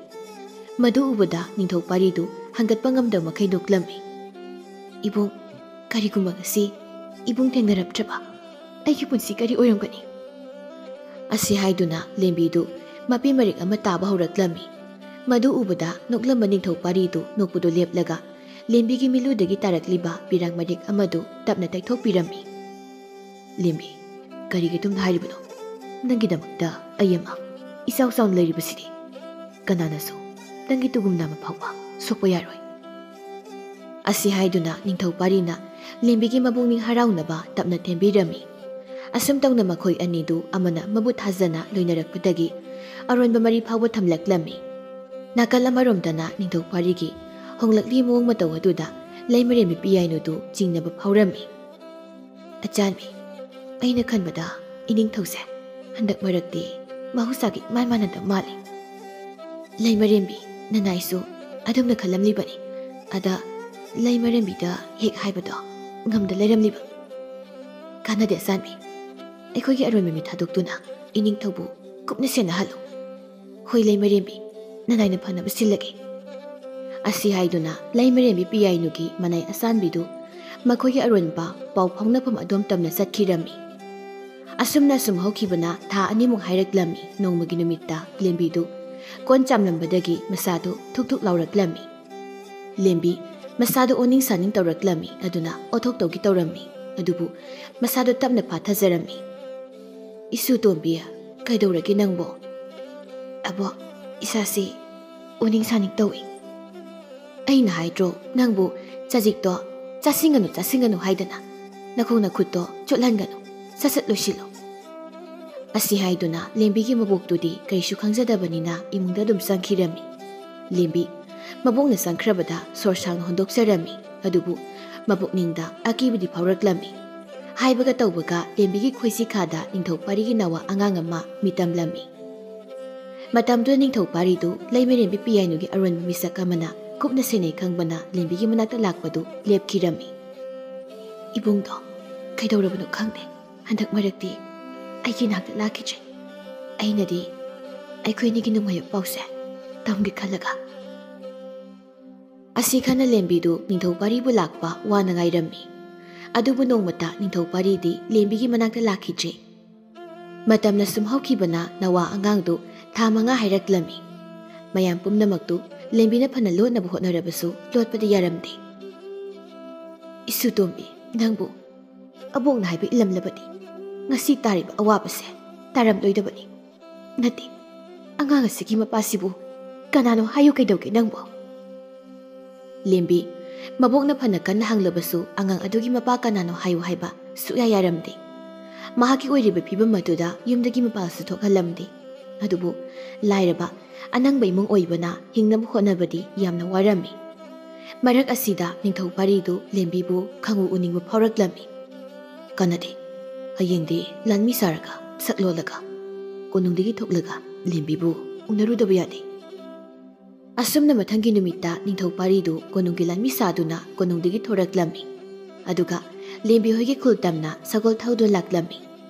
ꯃꯗꯨ ꯎꯕꯗ ꯅꯤꯡꯊꯧ ꯄꯥꯔꯤꯗꯨ ꯍꯪꯒꯠꯄ ꯉꯝꯗꯕ ꯃꯈꯩ ꯅꯣꯛꯂꯝꯃꯤ꯫ "ꯏꯕꯨꯡ, ꯀꯔꯤꯒꯨꯝꯕ ꯉꯁꯤ ꯏꯕꯨꯡ ꯊꯦꯡꯅꯔꯝꯗ꯭ꯔꯕ ꯑꯩꯒꯤ ꯄꯨꯟꯁꯤ ꯀꯔꯤ ꯑꯣꯏꯔꯝꯒꯅꯤ?" ꯑꯁꯤ ꯍꯥꯏꯗꯨꯅ ꯂꯦꯝꯕꯤꯗꯨ ꯃꯄꯤ ꯃꯔꯤꯛ ꯑꯃ ꯇꯥꯕ ꯍꯧꯔꯛꯂꯝꯃꯤ꯫ ꯃꯗꯨ ꯎꯕꯗ ꯅꯣꯛꯂꯝꯕ ꯅꯤꯡꯊꯧ ꯄꯥꯔꯤꯗꯨ ꯅꯣꯛꯄꯗꯨ ꯂꯦꯞꯂꯒ ꯂꯦꯝꯕꯤꯒꯤ ꯃꯤꯠꯂꯨꯗꯒꯤ ꯇꯥꯔꯛꯂꯤꯕ ꯄꯤꯔꯥꯡ ꯃꯔꯤꯛ ꯑꯃꯗꯨ ꯇꯞꯅ ꯇꯩꯊꯣꯛꯄꯤꯔꯝꯃꯤ꯫ "ꯂꯦꯝꯕꯤ, ꯀꯔꯤꯒꯤ ꯑꯗꯨꯝꯅ ꯍꯥꯏꯔꯤꯕꯅꯣ? ꯅꯪꯒꯤꯗꯃꯛꯇ ꯑꯩ ꯑꯃ ꯏꯆꯥꯎ ꯆꯥꯎꯅ ꯂꯩꯔꯤꯕꯁꯤꯗꯤ꯫ ꯀꯅꯥꯅꯁꯨ ꯅꯪꯒꯤ ꯇꯨꯒꯨꯝ ꯅꯥꯝꯃ ꯐꯥꯎꯕ ꯁꯣꯛꯄ ꯌꯥꯔꯣꯏ꯫" ꯑꯁꯤ ꯍꯥꯏꯗꯨꯅ ꯅꯤꯡꯊꯧ ꯄꯥꯔꯤꯅ ꯂꯦꯝꯕꯤꯒꯤ ꯃꯕꯨꯛꯅꯤꯡ ꯍꯔꯥꯎꯅꯕ ꯇꯞꯅ ꯊꯦꯝꯕꯤꯔꯝꯃꯤ꯫ ꯑꯁꯨꯝ ꯇꯧꯅ ꯃꯈꯣꯏ ꯑꯅꯤꯗꯨ ꯑꯃꯅ ꯃꯕꯨ ꯊꯥꯖꯅ ꯂꯣꯏꯅꯔꯛꯄꯗꯒꯤ ꯑꯔꯣꯟꯕ ꯃꯔꯤ ꯐꯥꯎꯕ ꯊꯝꯂꯛꯂꯝꯃꯤ꯫ ꯅꯥꯀꯜ ꯑꯃꯔꯣꯝꯗꯅ ꯅꯤꯡꯊꯧ ꯄꯥꯔꯤꯒꯤ ꯍꯣꯡꯂꯛꯂꯤ ꯃꯑꯣꯡ ꯃꯇꯧ ꯑꯗꯨꯗ ꯂꯩꯃꯔꯦꯝꯕꯤ ꯄꯤꯌꯥꯏꯅꯨꯗꯨ ꯆꯤꯡꯅꯕ ꯐꯥꯎꯔꯝꯃꯤ꯫ "ꯑꯆꯥꯟꯕꯤ, ꯑꯩꯅ ꯈꯟꯕꯗ ꯏꯅꯤꯡꯊꯧꯁꯦ ꯍꯟꯗꯛ ꯃꯔꯛꯇꯤ ꯃꯍꯧꯁꯥꯒꯤ ꯏꯃꯥꯟ ꯃꯥꯟꯅꯗꯕ ꯃꯥꯜꯂꯤ꯫ ꯂꯩꯃꯔꯦꯝꯕꯤ, ꯅꯅꯥꯏꯁꯨ ꯑꯗꯨꯝꯅ ꯈꯜꯂꯝꯂꯤꯕꯅꯤ꯫ ꯑꯗ ꯂꯩꯃꯔꯦꯝꯕꯤꯗ ꯍꯦꯛ ꯍꯥꯏꯕꯗꯣ ꯉꯝꯗ ꯂꯩꯔꯝꯂꯤꯕ꯫ ꯀꯥꯟꯅꯗꯦ ꯑꯆꯥꯟꯕꯤ, ꯑꯩꯈꯣꯏꯒꯤ ꯑꯔꯣꯏꯕ ꯃꯤꯠ ꯊꯥꯗꯣꯛꯇꯨꯅ ꯏꯅꯤꯡꯊꯧꯕꯨ ꯀꯨꯞꯅ ꯁꯦꯟꯅꯍꯜꯂꯨ꯫ ꯍꯣꯏ ꯂꯩꯃꯔꯦꯝꯕꯤ, ꯅꯅꯥꯏꯅ ꯐꯅꯕ ꯁꯤꯜꯂꯒꯦ"꯫ ꯑꯁꯤ ꯍꯥꯏꯗꯨꯅ ꯂꯩꯃꯔꯦꯝꯕꯤ ꯄꯤꯌꯥꯏꯅꯨꯒꯤ ꯃꯅꯥꯏ ꯑꯆꯥꯟꯕꯤꯗꯨ ꯃꯈꯣꯏꯒꯤ ꯑꯔꯣꯟꯕ ꯄꯥꯎ ꯐꯥꯎꯅꯐꯝ ꯑꯗꯣꯝ ꯇꯝꯅ ꯆꯠꯈꯤꯔꯝꯃꯤ꯫ ꯑꯁꯨꯝꯅ ꯑꯁꯨꯝ ꯍꯧꯈꯤꯕꯅ ꯊꯥ ꯑꯅꯤꯃꯨꯛ ꯍꯥꯏꯔꯛꯂꯝꯃꯤ꯫ ꯅꯣꯡꯃꯒꯤ ꯅꯨꯃꯤꯠꯇ ꯂꯦꯝꯕꯤꯗꯨ ꯀꯣꯟ ꯆꯥꯝꯂꯝꯕꯗꯒꯤ ꯃꯁꯥꯗꯨ ꯊꯨꯛ ꯊꯨꯛ ꯂꯥꯎꯔꯛꯂꯝꯃꯤ꯫ ꯂꯦꯝꯕꯤ ꯃꯁꯥꯗꯨ ꯑꯣꯅꯤꯡ ꯁꯥꯅꯤꯡ ꯇꯧꯔꯛꯂꯝꯃꯤ꯫ ꯑꯗꯨꯅ ꯑꯣꯊꯣꯛ ꯇꯧꯒꯦ ꯇꯧꯔꯝꯃꯤ꯫ ꯑꯗꯨꯕꯨ ꯃꯁꯥꯗꯨ ꯇꯞꯅ ꯐꯥꯊꯖꯔꯝꯃꯤ꯫ "ꯏꯁꯨ ꯇꯣꯝꯕꯤ, ꯀꯩꯗꯧꯔꯒꯦ ꯅꯪꯕꯣ?" "ꯑꯕꯣ, ꯏꯁꯥꯁꯤ ꯑꯣꯅꯤꯡ ꯁꯥꯅꯤꯡ ꯇꯧꯏ꯫ ꯑꯩꯅ ꯍꯥꯏꯗ꯭ꯔꯣ ꯅꯪꯕꯨ ꯆꯖꯤꯛꯇꯣ ꯆꯥꯁꯤꯟꯒꯅꯨ, ꯆꯥꯁꯤꯟꯒꯅꯨ ꯍꯥꯏꯗꯅ? ꯅꯈꯣꯡ ꯅꯈꯨꯠꯇꯣ ꯆꯣꯠꯍꯟꯒꯅꯨ, ꯁꯠ ꯁꯠ ꯂꯣꯏꯁꯤꯜꯂꯣ"꯫ ꯑꯁꯤ ꯍꯥꯏꯗꯨꯅ ꯂꯦꯝꯕꯤꯒꯤ ꯃꯕꯣꯛꯇꯨꯗꯤ ꯀꯔꯤꯁꯨ ꯈꯪꯖꯗꯕꯅꯤꯅ ꯏꯃꯨꯡꯗ ꯑꯗꯨꯝ ꯆꯪꯈꯤꯔꯝꯃꯤ꯫ ꯂꯦꯝꯕꯤ ꯃꯕꯣꯛꯅ ꯆꯪꯈ꯭ꯔꯕꯗ ꯁꯣꯔ ꯁꯥꯡꯅ ꯍꯣꯟꯗꯣꯛꯆꯔꯝꯃꯤ꯫ ꯑꯗꯨꯕꯨ ꯃꯄꯨꯛꯅꯤꯡꯗ ꯑꯀꯤꯕꯗꯤ ꯐꯥꯎꯔꯛꯂꯝꯃꯤ꯫ ꯍꯥꯏꯕꯒ ꯇꯧꯕꯒ ꯂꯦꯝꯕꯤꯒꯤ ꯈꯣꯏꯁꯤ ꯈꯥꯗ ꯅꯤꯡꯊꯧ ꯄꯥꯔꯤꯒꯤ ꯅꯋꯥ ꯑꯉꯥꯡ ꯑꯃ ꯃꯤꯇꯝꯂꯝꯃꯤ꯫ ꯃꯇꯝꯗꯨꯗ ꯅꯤꯡꯊꯧ ꯄꯥꯔꯤꯗꯨ ꯂꯩꯃꯔꯦꯝꯕꯤ ꯄꯤꯌꯥꯏꯅꯨꯒꯤ ꯑꯔꯣꯟꯕ ꯃꯤꯁꯛ ꯑꯃꯅ ꯀꯨꯞꯅ ꯁꯦꯟꯅꯩ ꯈꯪꯕꯅ ꯂꯦꯝꯕꯤꯒꯤ ꯃꯅꯥꯛꯇ ꯂꯥꯛꯄꯗꯨ ꯂꯦꯞꯈꯤꯔꯝꯃꯤ꯫ "ꯏꯕꯨꯡꯗꯣ ꯀꯩꯗꯧꯔꯕꯅꯣ ꯈꯪꯗꯦ, ꯍꯟꯗꯛ ꯃꯔꯛꯇꯤ ꯑꯩꯒꯤ ꯅꯥꯛꯇ ꯂꯥꯛꯈꯤꯗ꯭ꯔꯦ꯫ ꯑꯩꯅꯗꯤ ꯑꯩꯈꯣꯏ ꯑꯅꯤꯒꯤ ꯅꯨꯡꯉꯥꯏꯕ ꯄꯥꯎꯁꯦ ꯇꯝꯒꯦ ꯈꯜꯂꯒ"꯫ ꯑꯁꯤ ꯈꯟꯅ ꯂꯦꯝꯕꯤꯗꯨ ꯅꯤꯡꯊꯧ ꯄꯥꯔꯤꯕꯨ ꯂꯥꯛꯄ ꯋꯥꯅ ꯉꯥꯏꯔꯝꯃꯤ꯫ ꯑꯗꯨꯕꯨ ꯅꯣꯡꯃꯇ ꯅꯤꯡꯊꯧ ꯄꯥꯔꯤꯗꯤ ꯂꯦꯝꯕꯤꯒꯤ ꯃꯅꯥꯛꯇ ꯂꯥꯛꯈꯤꯗ꯭ꯔꯤ꯫ ꯃꯇꯝꯅ ꯁꯨꯝ ꯍꯧꯈꯤꯕꯅ ꯅꯋꯥ ꯑꯉꯥꯡꯗꯨ ꯊꯥ ꯃꯉꯥ ꯍꯥꯏꯔꯛꯂꯝꯃꯤ꯫ ꯃꯌꯥꯝ ꯄꯨꯝꯅꯃꯛꯇꯨ ꯂꯦꯝꯕꯤꯅ ꯐꯅ ꯂꯣꯠꯅꯕ ꯍꯣꯠꯅꯔꯕꯁꯨ ꯂꯣꯠꯄꯗꯤ ꯌꯥꯔꯝꯗꯦ꯫ "ꯏꯁꯨ ꯇꯣꯝꯕꯤ, ꯅꯪꯕꯨ ꯑꯕꯣꯛꯅ ꯍꯥꯏꯕ ꯏꯜꯂꯝꯂꯕꯗꯤ ꯉꯁꯤ ꯇꯥꯔꯤꯕ ꯑꯋꯥꯕꯁꯦ ꯇꯥꯔꯝꯂꯣꯏꯗꯕꯅꯤ꯫ ꯅꯠꯇꯦ, ꯑꯉꯥꯡ ꯑꯁꯤꯒꯤ ꯃꯄꯥꯁꯤꯕꯨ ꯀꯅꯥꯅꯣ ꯍꯥꯏꯌꯨ ꯀꯩꯗꯧꯒꯦ ꯅꯪꯕꯨ?" ꯂꯦꯝꯕꯤ ꯃꯕꯣꯛꯅ ꯐꯅ ꯀꯟꯅ ꯍꯪꯂꯕꯁꯨ ꯑꯉꯥꯡ ꯑꯗꯨꯒꯤ ꯃꯄꯥ ꯀꯅꯥꯅꯣ ꯍꯥꯏꯌꯨ ꯍꯥꯏꯕ ꯁꯨꯛꯌꯥ ꯌꯥꯔꯝꯗꯦ꯫ ꯃꯍꯥꯛꯀꯤ ꯑꯣꯏꯔꯤꯕ ꯐꯤꯕꯝ ꯑꯗꯨꯗ ꯌꯨꯝꯗꯒꯤ ꯃꯄꯥꯟꯁꯨ ꯊꯣꯛꯍꯜꯂꯝꯗꯦ꯫ ꯑꯗꯨꯕꯨ ꯂꯥꯏꯔꯕ ꯑꯅꯪꯕ ꯏꯃꯨꯡ ꯑꯣꯏꯕꯅ ꯍꯤꯡꯅꯕ ꯍꯣꯠꯅꯕꯗꯤ ꯌꯥꯝꯅ ꯋꯥꯔꯝꯃꯤ꯫ ꯃꯔꯛ ꯑꯁꯤꯗ ꯅꯤꯡꯊꯧ ꯄꯥꯔꯤꯗꯨ ꯂꯦꯝꯕꯤꯕꯨ ꯈꯪꯎ ꯎꯅꯤꯡꯕ ꯐꯥꯎꯔꯛꯂꯝꯃꯤ꯫ ꯀꯥꯟꯅꯗꯦ, ꯍꯌꯦꯡꯗꯤ ꯂꯥꯟꯃꯤ ꯁꯥꯔꯒ ꯁꯛꯂꯣꯜꯂꯒ ꯀꯣꯅꯨꯡꯗꯒꯤ ꯊꯣꯛꯂꯒ ꯂꯦꯝꯕꯤꯕꯨ ꯎꯅꯔꯨꯗꯕ ꯌꯥꯗꯦ꯫ ꯑꯁꯨꯝꯅ ꯃꯊꯪꯒꯤ ꯅꯨꯃꯤꯠꯇ ꯅꯤꯡꯊꯧ ꯄꯥꯔꯤꯗꯨ ꯀꯣꯅꯨꯡꯒꯤ ꯂꯥꯟꯃꯤ ꯁꯥꯗꯨꯅ ꯀꯣꯅꯨꯡꯗꯒꯤ ꯊꯣꯔꯛꯂꯝꯃꯤ꯫ ꯑꯗꯨꯒ ꯂꯦꯝꯕꯤ ꯍꯣꯏꯒꯤ ꯈꯨꯜ ꯇꯝꯅ ꯁꯒꯣꯜ ꯊꯧꯗꯨꯅ ꯂꯥꯛꯂꯝꯃꯤ꯫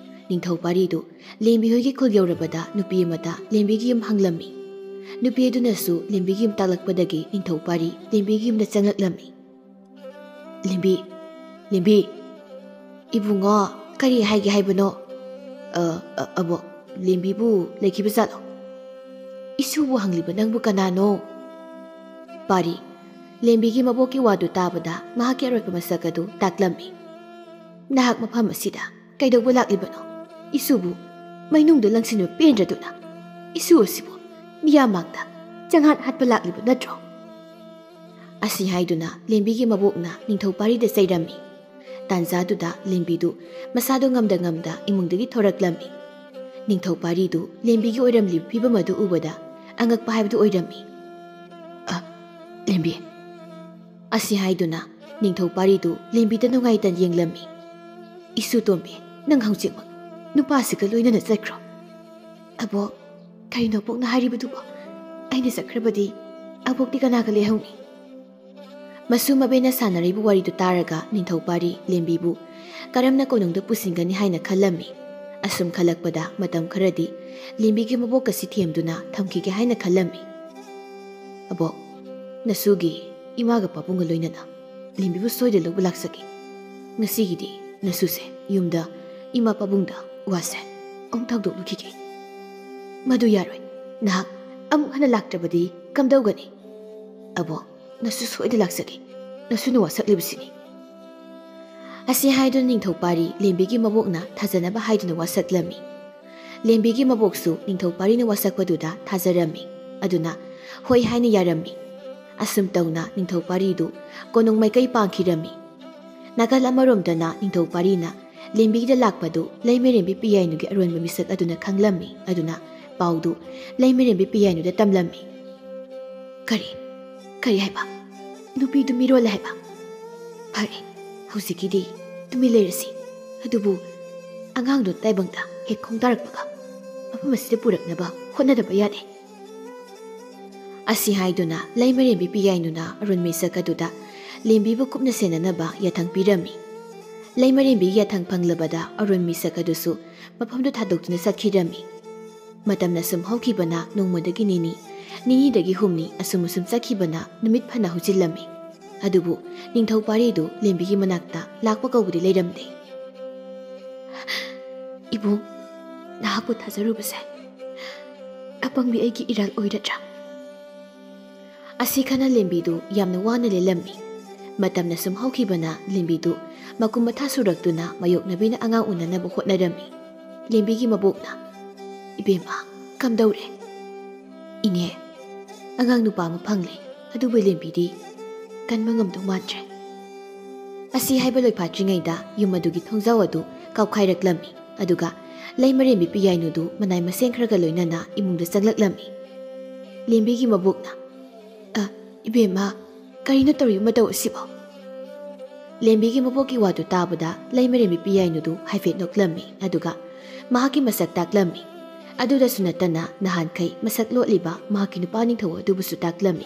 ꯅꯤꯡꯊꯧ ꯄꯥꯔꯤꯗꯨ ꯂꯦꯝꯕꯤ ꯍꯣꯏꯒꯤ ꯈꯨꯜ ꯌꯧꯔꯕꯗ ꯅꯨꯄꯤ ꯑꯃꯗ ꯂꯦꯝꯕꯤꯒꯤ ꯌꯨꯝ ꯍꯪꯂꯝꯃꯤ꯫ ꯅꯨꯄꯤ ꯑꯗꯨꯅꯁꯨ ꯂꯦꯝꯕꯤꯒꯤ ꯌꯨꯝ ꯇꯥꯛꯂꯛꯄꯗꯒꯤ ꯅꯤꯡꯊꯧ ꯄꯥꯔꯤ ꯂꯦꯝꯕꯤꯒꯤ ꯌꯨꯝꯗ ꯆꯪꯂꯛꯂꯝꯃꯤ꯫ "ꯂꯦꯝꯕꯤ, ꯂꯦꯝꯕꯤ, ꯏꯕꯨꯡꯉꯣ, ꯀꯔꯤ ꯍꯥꯏꯒꯦ ꯍꯥꯏꯕꯅꯣ?" "ꯑ, ꯑ, ꯑꯕꯣꯛ, ꯂꯦꯝꯕꯤꯕꯨ ꯂꯩꯈꯤꯕ ꯖꯥꯠꯂꯣ?" "ꯏꯁꯨꯕꯨ ꯍꯪꯂꯤꯕ ꯅꯪꯕꯨ ꯀꯅꯥꯅꯣ?" ꯄꯥꯔꯤ, ꯂꯦꯝꯕꯤꯒꯤ ꯃꯕꯣꯛꯀꯤ ꯋꯥꯗꯨ ꯇꯥꯕꯗ ꯃꯍꯥꯛꯀꯤ ꯑꯔꯣꯠꯄ ꯃꯁꯛ ꯑꯗꯨ ꯇꯥꯛꯂꯝꯃꯤ꯫ "ꯅꯍꯥꯛ ꯃꯐꯝ ꯑꯁꯤꯗ ꯀꯩꯗꯧꯕ ꯂꯥꯛꯂꯤꯕꯅꯣ? ꯏꯁꯨꯕꯨ ꯃꯩꯅꯨꯡꯗ ꯂꯪꯁꯤꯟꯕ ꯄꯦꯟꯗ꯭ꯔꯗꯨꯅ ꯏꯁꯨ ꯑꯁꯤꯕꯨ ꯃꯤꯌꯥꯝ ꯃꯥꯡꯗ ꯆꯪꯍꯠ ꯍꯠꯄ ꯂꯥꯛꯂꯤꯕ ꯅꯠꯇ꯭ꯔꯣ?" ꯑꯁꯤ ꯍꯥꯏꯗꯨꯅ ꯂꯦꯝꯕꯤꯒꯤ ꯃꯕꯣꯛꯅ ꯅꯤꯡꯊꯧ ꯄꯥꯔꯤꯗ ꯆꯩꯔꯝꯃꯤ꯫ ꯇꯥꯟꯖꯥꯗꯨꯗ ꯂꯦꯝꯕꯤꯗꯨ ꯃꯁꯥꯗꯣ ꯉꯝꯗ ꯉꯝꯗ ꯏꯃꯨꯡꯗꯒꯤ ꯊꯣꯔꯛꯂꯝꯃꯤ꯫ ꯅꯤꯡꯊꯧ ꯄꯥꯔꯤꯗꯨ ꯂꯦꯝꯕꯤꯒꯤ ꯑꯣꯏꯔꯝꯂꯤꯕ ꯐꯤꯕꯝ ꯑꯗꯨ ꯎꯕꯗ ꯑꯉꯛꯄ ꯍꯥꯏꯕꯗꯨ ꯑꯣꯏꯔꯝꯃꯤ꯫ "ꯑ, ꯂꯦꯝꯕꯤ!" ꯑꯁꯤ ꯍꯥꯏꯗꯨꯅ ꯅꯤꯡꯊꯧ ꯄꯥꯔꯤꯗꯨ ꯂꯦꯝꯕꯤꯗ ꯅꯨꯡꯉꯥꯏꯇꯅ ꯌꯦꯡꯂꯝꯃꯤ꯫ "ꯏꯁꯨ ꯇꯣꯝꯕꯤ, ꯅꯪ ꯍꯧꯖꯤꯛꯃꯛ ꯅꯨꯄꯥꯁꯤꯒ ꯂꯣꯏꯅꯅ ꯆꯠꯈ꯭ꯔꯣ꯫" "ꯑꯕꯣꯛ, ꯀꯩꯅꯣ ꯑꯕꯣꯛꯅ ꯍꯥꯏꯔꯤꯕꯗꯨꯕꯣ? ꯑꯩꯅ ꯆꯠꯈ꯭ꯔꯕꯗꯤ ꯑꯕꯣꯛꯇꯤ ꯀꯅꯥꯒ ꯂꯩꯍꯧꯅꯤ?" ꯃꯁꯨ ꯃꯕꯦꯟꯅ ꯁꯥꯟꯅꯔꯤꯕ ꯋꯥꯔꯤꯗꯨ ꯇꯥꯔꯒ ꯅꯤꯡꯊꯧ ꯄꯥꯔꯤ ꯂꯦꯝꯕꯤꯕꯨ ꯀꯔꯝꯅ ꯀꯣꯅꯨꯡꯗ ꯄꯨꯁꯤꯟꯒꯅꯤ ꯍꯥꯏꯅ ꯈꯜꯂꯝꯃꯤ꯫ ꯑꯁꯨꯝ ꯈꯜꯂꯛꯄꯗ ꯃꯇꯝ ꯈꯔꯗꯤ ꯂꯦꯝꯕꯤꯒꯤ ꯃꯕꯣꯛꯀꯁꯤ ꯊꯦꯝꯗꯨꯅ ꯊꯝꯈꯤꯒꯦ ꯍꯥꯏꯅ ꯈꯜꯂꯝꯃꯤ꯫ "ꯑꯕꯣꯛ, ꯅꯁꯨꯒꯤ ꯏꯃꯥꯒ ꯄꯥꯕꯨꯡꯒ ꯂꯣꯏꯅꯅ ꯂꯦꯝꯕꯤꯕꯨ ꯁꯣꯏꯗꯅ ꯂꯧꯕ ꯂꯥꯛꯆꯒꯦ꯫ ꯉꯁꯤꯒꯤꯗꯤ ꯅꯁꯨꯁꯦ ꯌꯨꯝꯗ ꯏꯃꯥ ꯄꯥꯕꯨꯡꯗ ꯋꯥꯁꯦ ꯑꯃꯨꯛ ꯊꯥꯡꯗꯣꯛꯂꯨꯈꯤꯒꯦ꯫" "ꯃꯗꯨ ꯌꯥꯔꯣꯏ꯫ ꯅꯍꯥꯛ ꯑꯃꯨꯛ ꯍꯟꯅ ꯂꯥꯛꯇ꯭ꯔꯕꯗꯤ ꯀꯝꯗꯧꯒꯅꯤ?" "ꯑꯕꯣꯛ, ꯅꯁꯨ ꯁꯣꯏꯗꯅ ꯂꯥꯛꯆꯒꯦ꯫ ꯅꯁꯨꯅ ꯋꯥꯁꯛꯂꯤꯕꯁꯤꯅꯤ꯫" ꯑꯁꯤ ꯍꯥꯏꯗꯨꯅ ꯅꯤꯡꯊꯧ ꯄꯥꯔꯤ ꯂꯦꯝꯕꯤꯒꯤ ꯃꯕꯣꯛꯅ ꯊꯥꯖꯅꯕ ꯍꯥꯏꯗꯨꯅ ꯋꯥꯁꯛꯂꯝꯃꯤ꯫ ꯂꯦꯝꯕꯤꯒꯤ ꯃꯕꯣꯛꯁꯨ ꯅꯤꯡꯊꯧ ꯄꯥꯔꯤꯅ ꯋꯥꯁꯛꯄꯗꯨꯗ ꯊꯥꯖꯔꯝꯃꯤ꯫ ꯑꯗꯨꯅ ꯍꯣꯏ ꯍꯥꯏꯅ ꯌꯥꯔꯝꯃꯤ꯫ ꯑꯁꯨꯝ ꯇꯧꯅ ꯅꯤꯡꯊꯧ ꯄꯥꯔꯤꯗꯨ ꯀꯣꯅꯨꯡ ꯃꯥꯏꯀꯩ ꯄꯥꯡꯈꯤꯔꯝꯃꯤ꯫ ꯅꯥꯀꯜ ꯑꯃꯔꯣꯝꯗꯅ ꯅꯤꯡꯊꯧ ꯄꯥꯔꯤꯅ ꯂꯦꯝꯕꯤꯗ ꯂꯥꯛꯄꯗꯨ ꯂꯩꯃꯔꯦꯝꯕꯤ ꯄꯤꯌꯥꯏꯅꯨꯒꯤ ꯑꯔꯣꯟꯕ ꯃꯤꯁꯛ ꯑꯗꯨꯅ ꯈꯪꯂꯝꯃꯤ꯫ ꯑꯗꯨꯅ ꯄꯥꯎꯗꯨ ꯂꯩꯃꯔꯦꯝꯕꯤ ꯄꯤꯌꯥꯏꯅꯨꯗ ꯇꯝꯂꯝꯃꯤ꯫ "ꯀꯔꯤ? ꯀꯔꯤ ꯍꯥꯏꯕ? ꯅꯨꯄꯤꯗꯨ ꯃꯤꯔꯣꯜꯂꯦ ꯍꯥꯏꯕ? ꯐꯔꯦ, ꯍꯧꯖꯤꯛꯀꯤꯗꯤ ꯇꯨꯃꯤꯟ ꯂꯩꯔꯁꯤ꯫ ꯑꯗꯨꯕꯨ ꯑꯉꯥꯡꯗꯨ ꯇꯥꯏꯕꯪꯗ ꯍꯦꯛ ꯈꯣꯡꯗꯥꯔꯛꯄꯒ ꯃꯐꯝ ꯑꯁꯤꯗ ꯄꯨꯔꯛꯅꯕ ꯍꯣꯠꯅꯗꯕ ꯌꯥꯗꯦ꯫ ꯑꯁꯤ ꯍꯥꯏꯗꯨꯅ ꯂꯩꯃꯔꯦꯝꯕꯤ ꯄꯤꯌꯥꯏꯅꯨꯅ ꯑꯔꯨꯟ ꯃꯤꯁꯛ ꯑꯗꯨꯗ ꯂꯦꯝꯕꯤꯕꯨ ꯀꯨꯞꯅ ꯁꯦꯟꯅꯅꯕ ꯌꯥꯊꯪ ꯄꯤꯔꯝꯃꯤ꯫ ꯂꯩꯃꯔꯦꯝꯕꯤꯒꯤ ꯌꯥꯊꯪ ꯐꯪꯂꯕꯗ ꯑꯔꯨꯟ ꯃꯤꯁꯛ ꯑꯗꯨꯁꯨ ꯃꯐꯝꯗꯨ ꯊꯥꯗꯣꯛꯇꯨꯅ ꯆꯠꯈꯤꯔꯝꯃꯤ꯫ ꯃꯇꯝꯅ ꯁꯨꯝ ꯍꯧꯈꯤꯕꯅ ꯅꯣꯡꯃꯗꯒꯤ ꯅꯤꯅꯤ, ꯅꯤꯅꯤꯗꯒꯤ ꯍꯨꯝꯅꯤ, ꯑꯁꯨꯝ ꯑꯁꯨꯝ ꯆꯠꯈꯤꯕꯅ ꯅꯨꯃꯤꯠ ꯐꯅ ꯍꯧꯖꯤꯜꯂꯝꯃꯤ꯫ ꯑꯗꯨꯕꯨ ꯅꯤꯡꯊꯧ ꯄꯥꯔꯤꯗꯨ ꯂꯦꯝꯕꯤꯒꯤ ꯃꯅꯥꯛꯇ ꯂꯥꯛꯄ ꯀꯧꯕꯗꯤ ꯂꯩꯔꯝꯗꯦ꯫ "ꯏꯕꯨꯡ, ꯅꯍꯥꯛꯄꯨ ꯊꯥꯖꯔꯨꯕꯁꯦ ꯑꯄꯪꯕꯤ ꯑꯩꯒꯤ ꯏꯔꯥꯜ ꯑꯣꯏꯔꯗ꯭ꯔꯥ?" ꯑꯁꯤ ꯈꯟꯅ ꯂꯦꯝꯕꯤꯗꯨ ꯌꯥꯝꯅ ꯋꯥꯅ ꯂꯦꯜꯂꯝꯃꯤ꯫ ꯃꯇꯝꯅ ꯁꯨꯝ ꯍꯧꯈꯤꯕꯅ ꯂꯦꯝꯕꯤꯗꯨ ꯃꯀꯨꯝ ꯃꯊꯥ ꯁꯨꯔꯛꯇꯨꯅ ꯃꯥꯌꯣꯛꯅꯕꯤꯅ ꯑꯉꯥꯡ ꯎꯅꯅꯕ ꯍꯣꯠꯅꯔꯝꯃꯤ꯫ ꯂꯦꯝꯕꯤꯒꯤ ꯃꯕꯣꯛꯅ, "ꯏꯕꯦꯝꯃ, ꯀꯝꯗꯧꯔꯦ?" "ꯏꯅꯦ, ꯑꯉꯥꯡ ꯅꯨꯄꯥ ꯑꯃ ꯐꯪꯂꯦ, ꯑꯗꯨꯕꯨ ꯂꯦꯝꯕꯤꯗꯤ ꯀꯟꯕ ꯉꯝꯗꯧ ꯃꯥꯟꯗ꯭ꯔꯦ"꯫ ꯑꯁꯤ ꯍꯥꯏꯕ ꯂꯣꯏꯐꯥꯠꯇ꯭ꯔꯤꯉꯩꯗ ꯌꯨꯝ ꯑꯗꯨꯒꯤ ꯊꯣꯡꯖꯥꯎ ꯑꯗꯨ ꯀꯥꯎꯈꯥꯏꯔꯛꯂꯝꯃꯤ꯫ ꯑꯗꯨꯒ ꯂꯩꯃꯔꯦꯝꯕꯤ ꯄꯤꯌꯥꯏꯅꯨꯗꯨ ꯃꯅꯥꯏ ꯃꯁꯦꯟ ꯈꯔꯒ ꯂꯣꯏꯅꯅ ꯏꯃꯨꯡꯗ ꯆꯪꯂꯛꯂꯝꯃꯤ꯫ ꯂꯦꯝꯕꯤꯒꯤ ꯃꯕꯣꯛꯅ, "ꯑ, ꯏꯕꯦꯝꯃ, ꯀꯔꯤꯅꯣ ꯇꯧꯔꯤꯕ ꯃꯇꯧ ꯑꯁꯤꯕꯣ?" ꯂꯦꯝꯕꯤꯒꯤ ꯃꯕꯣꯛꯀꯤ ꯋꯥꯗꯨ ꯇꯥꯕꯗ ꯂꯩꯃꯔꯦꯝꯕꯤ ꯄꯤꯌꯥꯏꯅꯨꯗꯨ ꯍꯥꯏꯐꯦꯠ ꯅꯣꯛꯂꯝꯃꯤ, ꯑꯗꯨꯒ ꯃꯍꯥꯛꯀꯤ ꯃꯁꯛ ꯇꯥꯛꯂꯝꯃꯤ꯫ ꯑꯗꯨꯗꯁꯨ ꯅꯠꯇꯅ ꯅꯍꯥꯟꯈꯩ ꯃꯁꯛ ꯂꯣꯠꯂꯤꯕ ꯃꯍꯥꯛꯀꯤ ꯅꯨꯄꯥ ꯅꯤꯡꯊꯧ ꯑꯗꯨꯕꯨꯁꯨ ꯇꯥꯛꯂꯝꯃꯤ꯫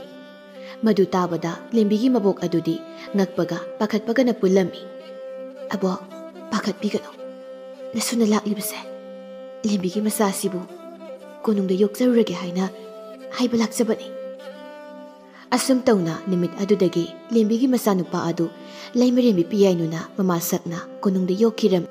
ꯃꯗꯨ ꯇꯥꯕꯗ ꯂꯦꯝꯕꯤꯒꯤ ꯃꯕꯣꯛ ꯑꯗꯨꯗꯤ ꯉꯛꯄꯒ ꯄꯥꯈꯠꯄꯒꯅ ꯄꯨꯜꯂꯝꯃꯤ꯫ "ꯑꯕꯣꯛ, ꯄꯥꯈꯠꯄꯤꯒꯅꯨ꯫ ꯅꯁꯨꯅ ꯂꯥꯛꯂꯤꯕꯁꯦ ꯂꯦꯝꯕꯤꯒꯤ ꯃꯆꯥꯁꯤꯕꯨ ꯀꯣꯅꯨꯡꯗ ꯌꯣꯛꯆꯔꯨꯔꯒꯦ ꯍꯥꯏꯅ ꯍꯥꯏꯕ ꯂꯥꯛꯆꯕꯅꯤ"꯫ ꯑꯁꯨꯝ ꯇꯧꯅ ꯅꯨꯃꯤꯠ ꯑꯗꯨꯗꯒꯤ ꯂꯦꯝꯕꯤꯒꯤ ꯃꯆꯥꯅꯨꯄꯥ ꯑꯗꯨ ꯂꯩꯃꯔꯦꯝꯕꯤ ꯄꯤꯌꯥꯏꯅꯨꯅ ꯃꯃꯥ ꯁꯛꯅ ꯀꯣꯅꯨꯡꯗ ꯌꯣꯛꯈꯤꯔꯝꯃꯤ꯫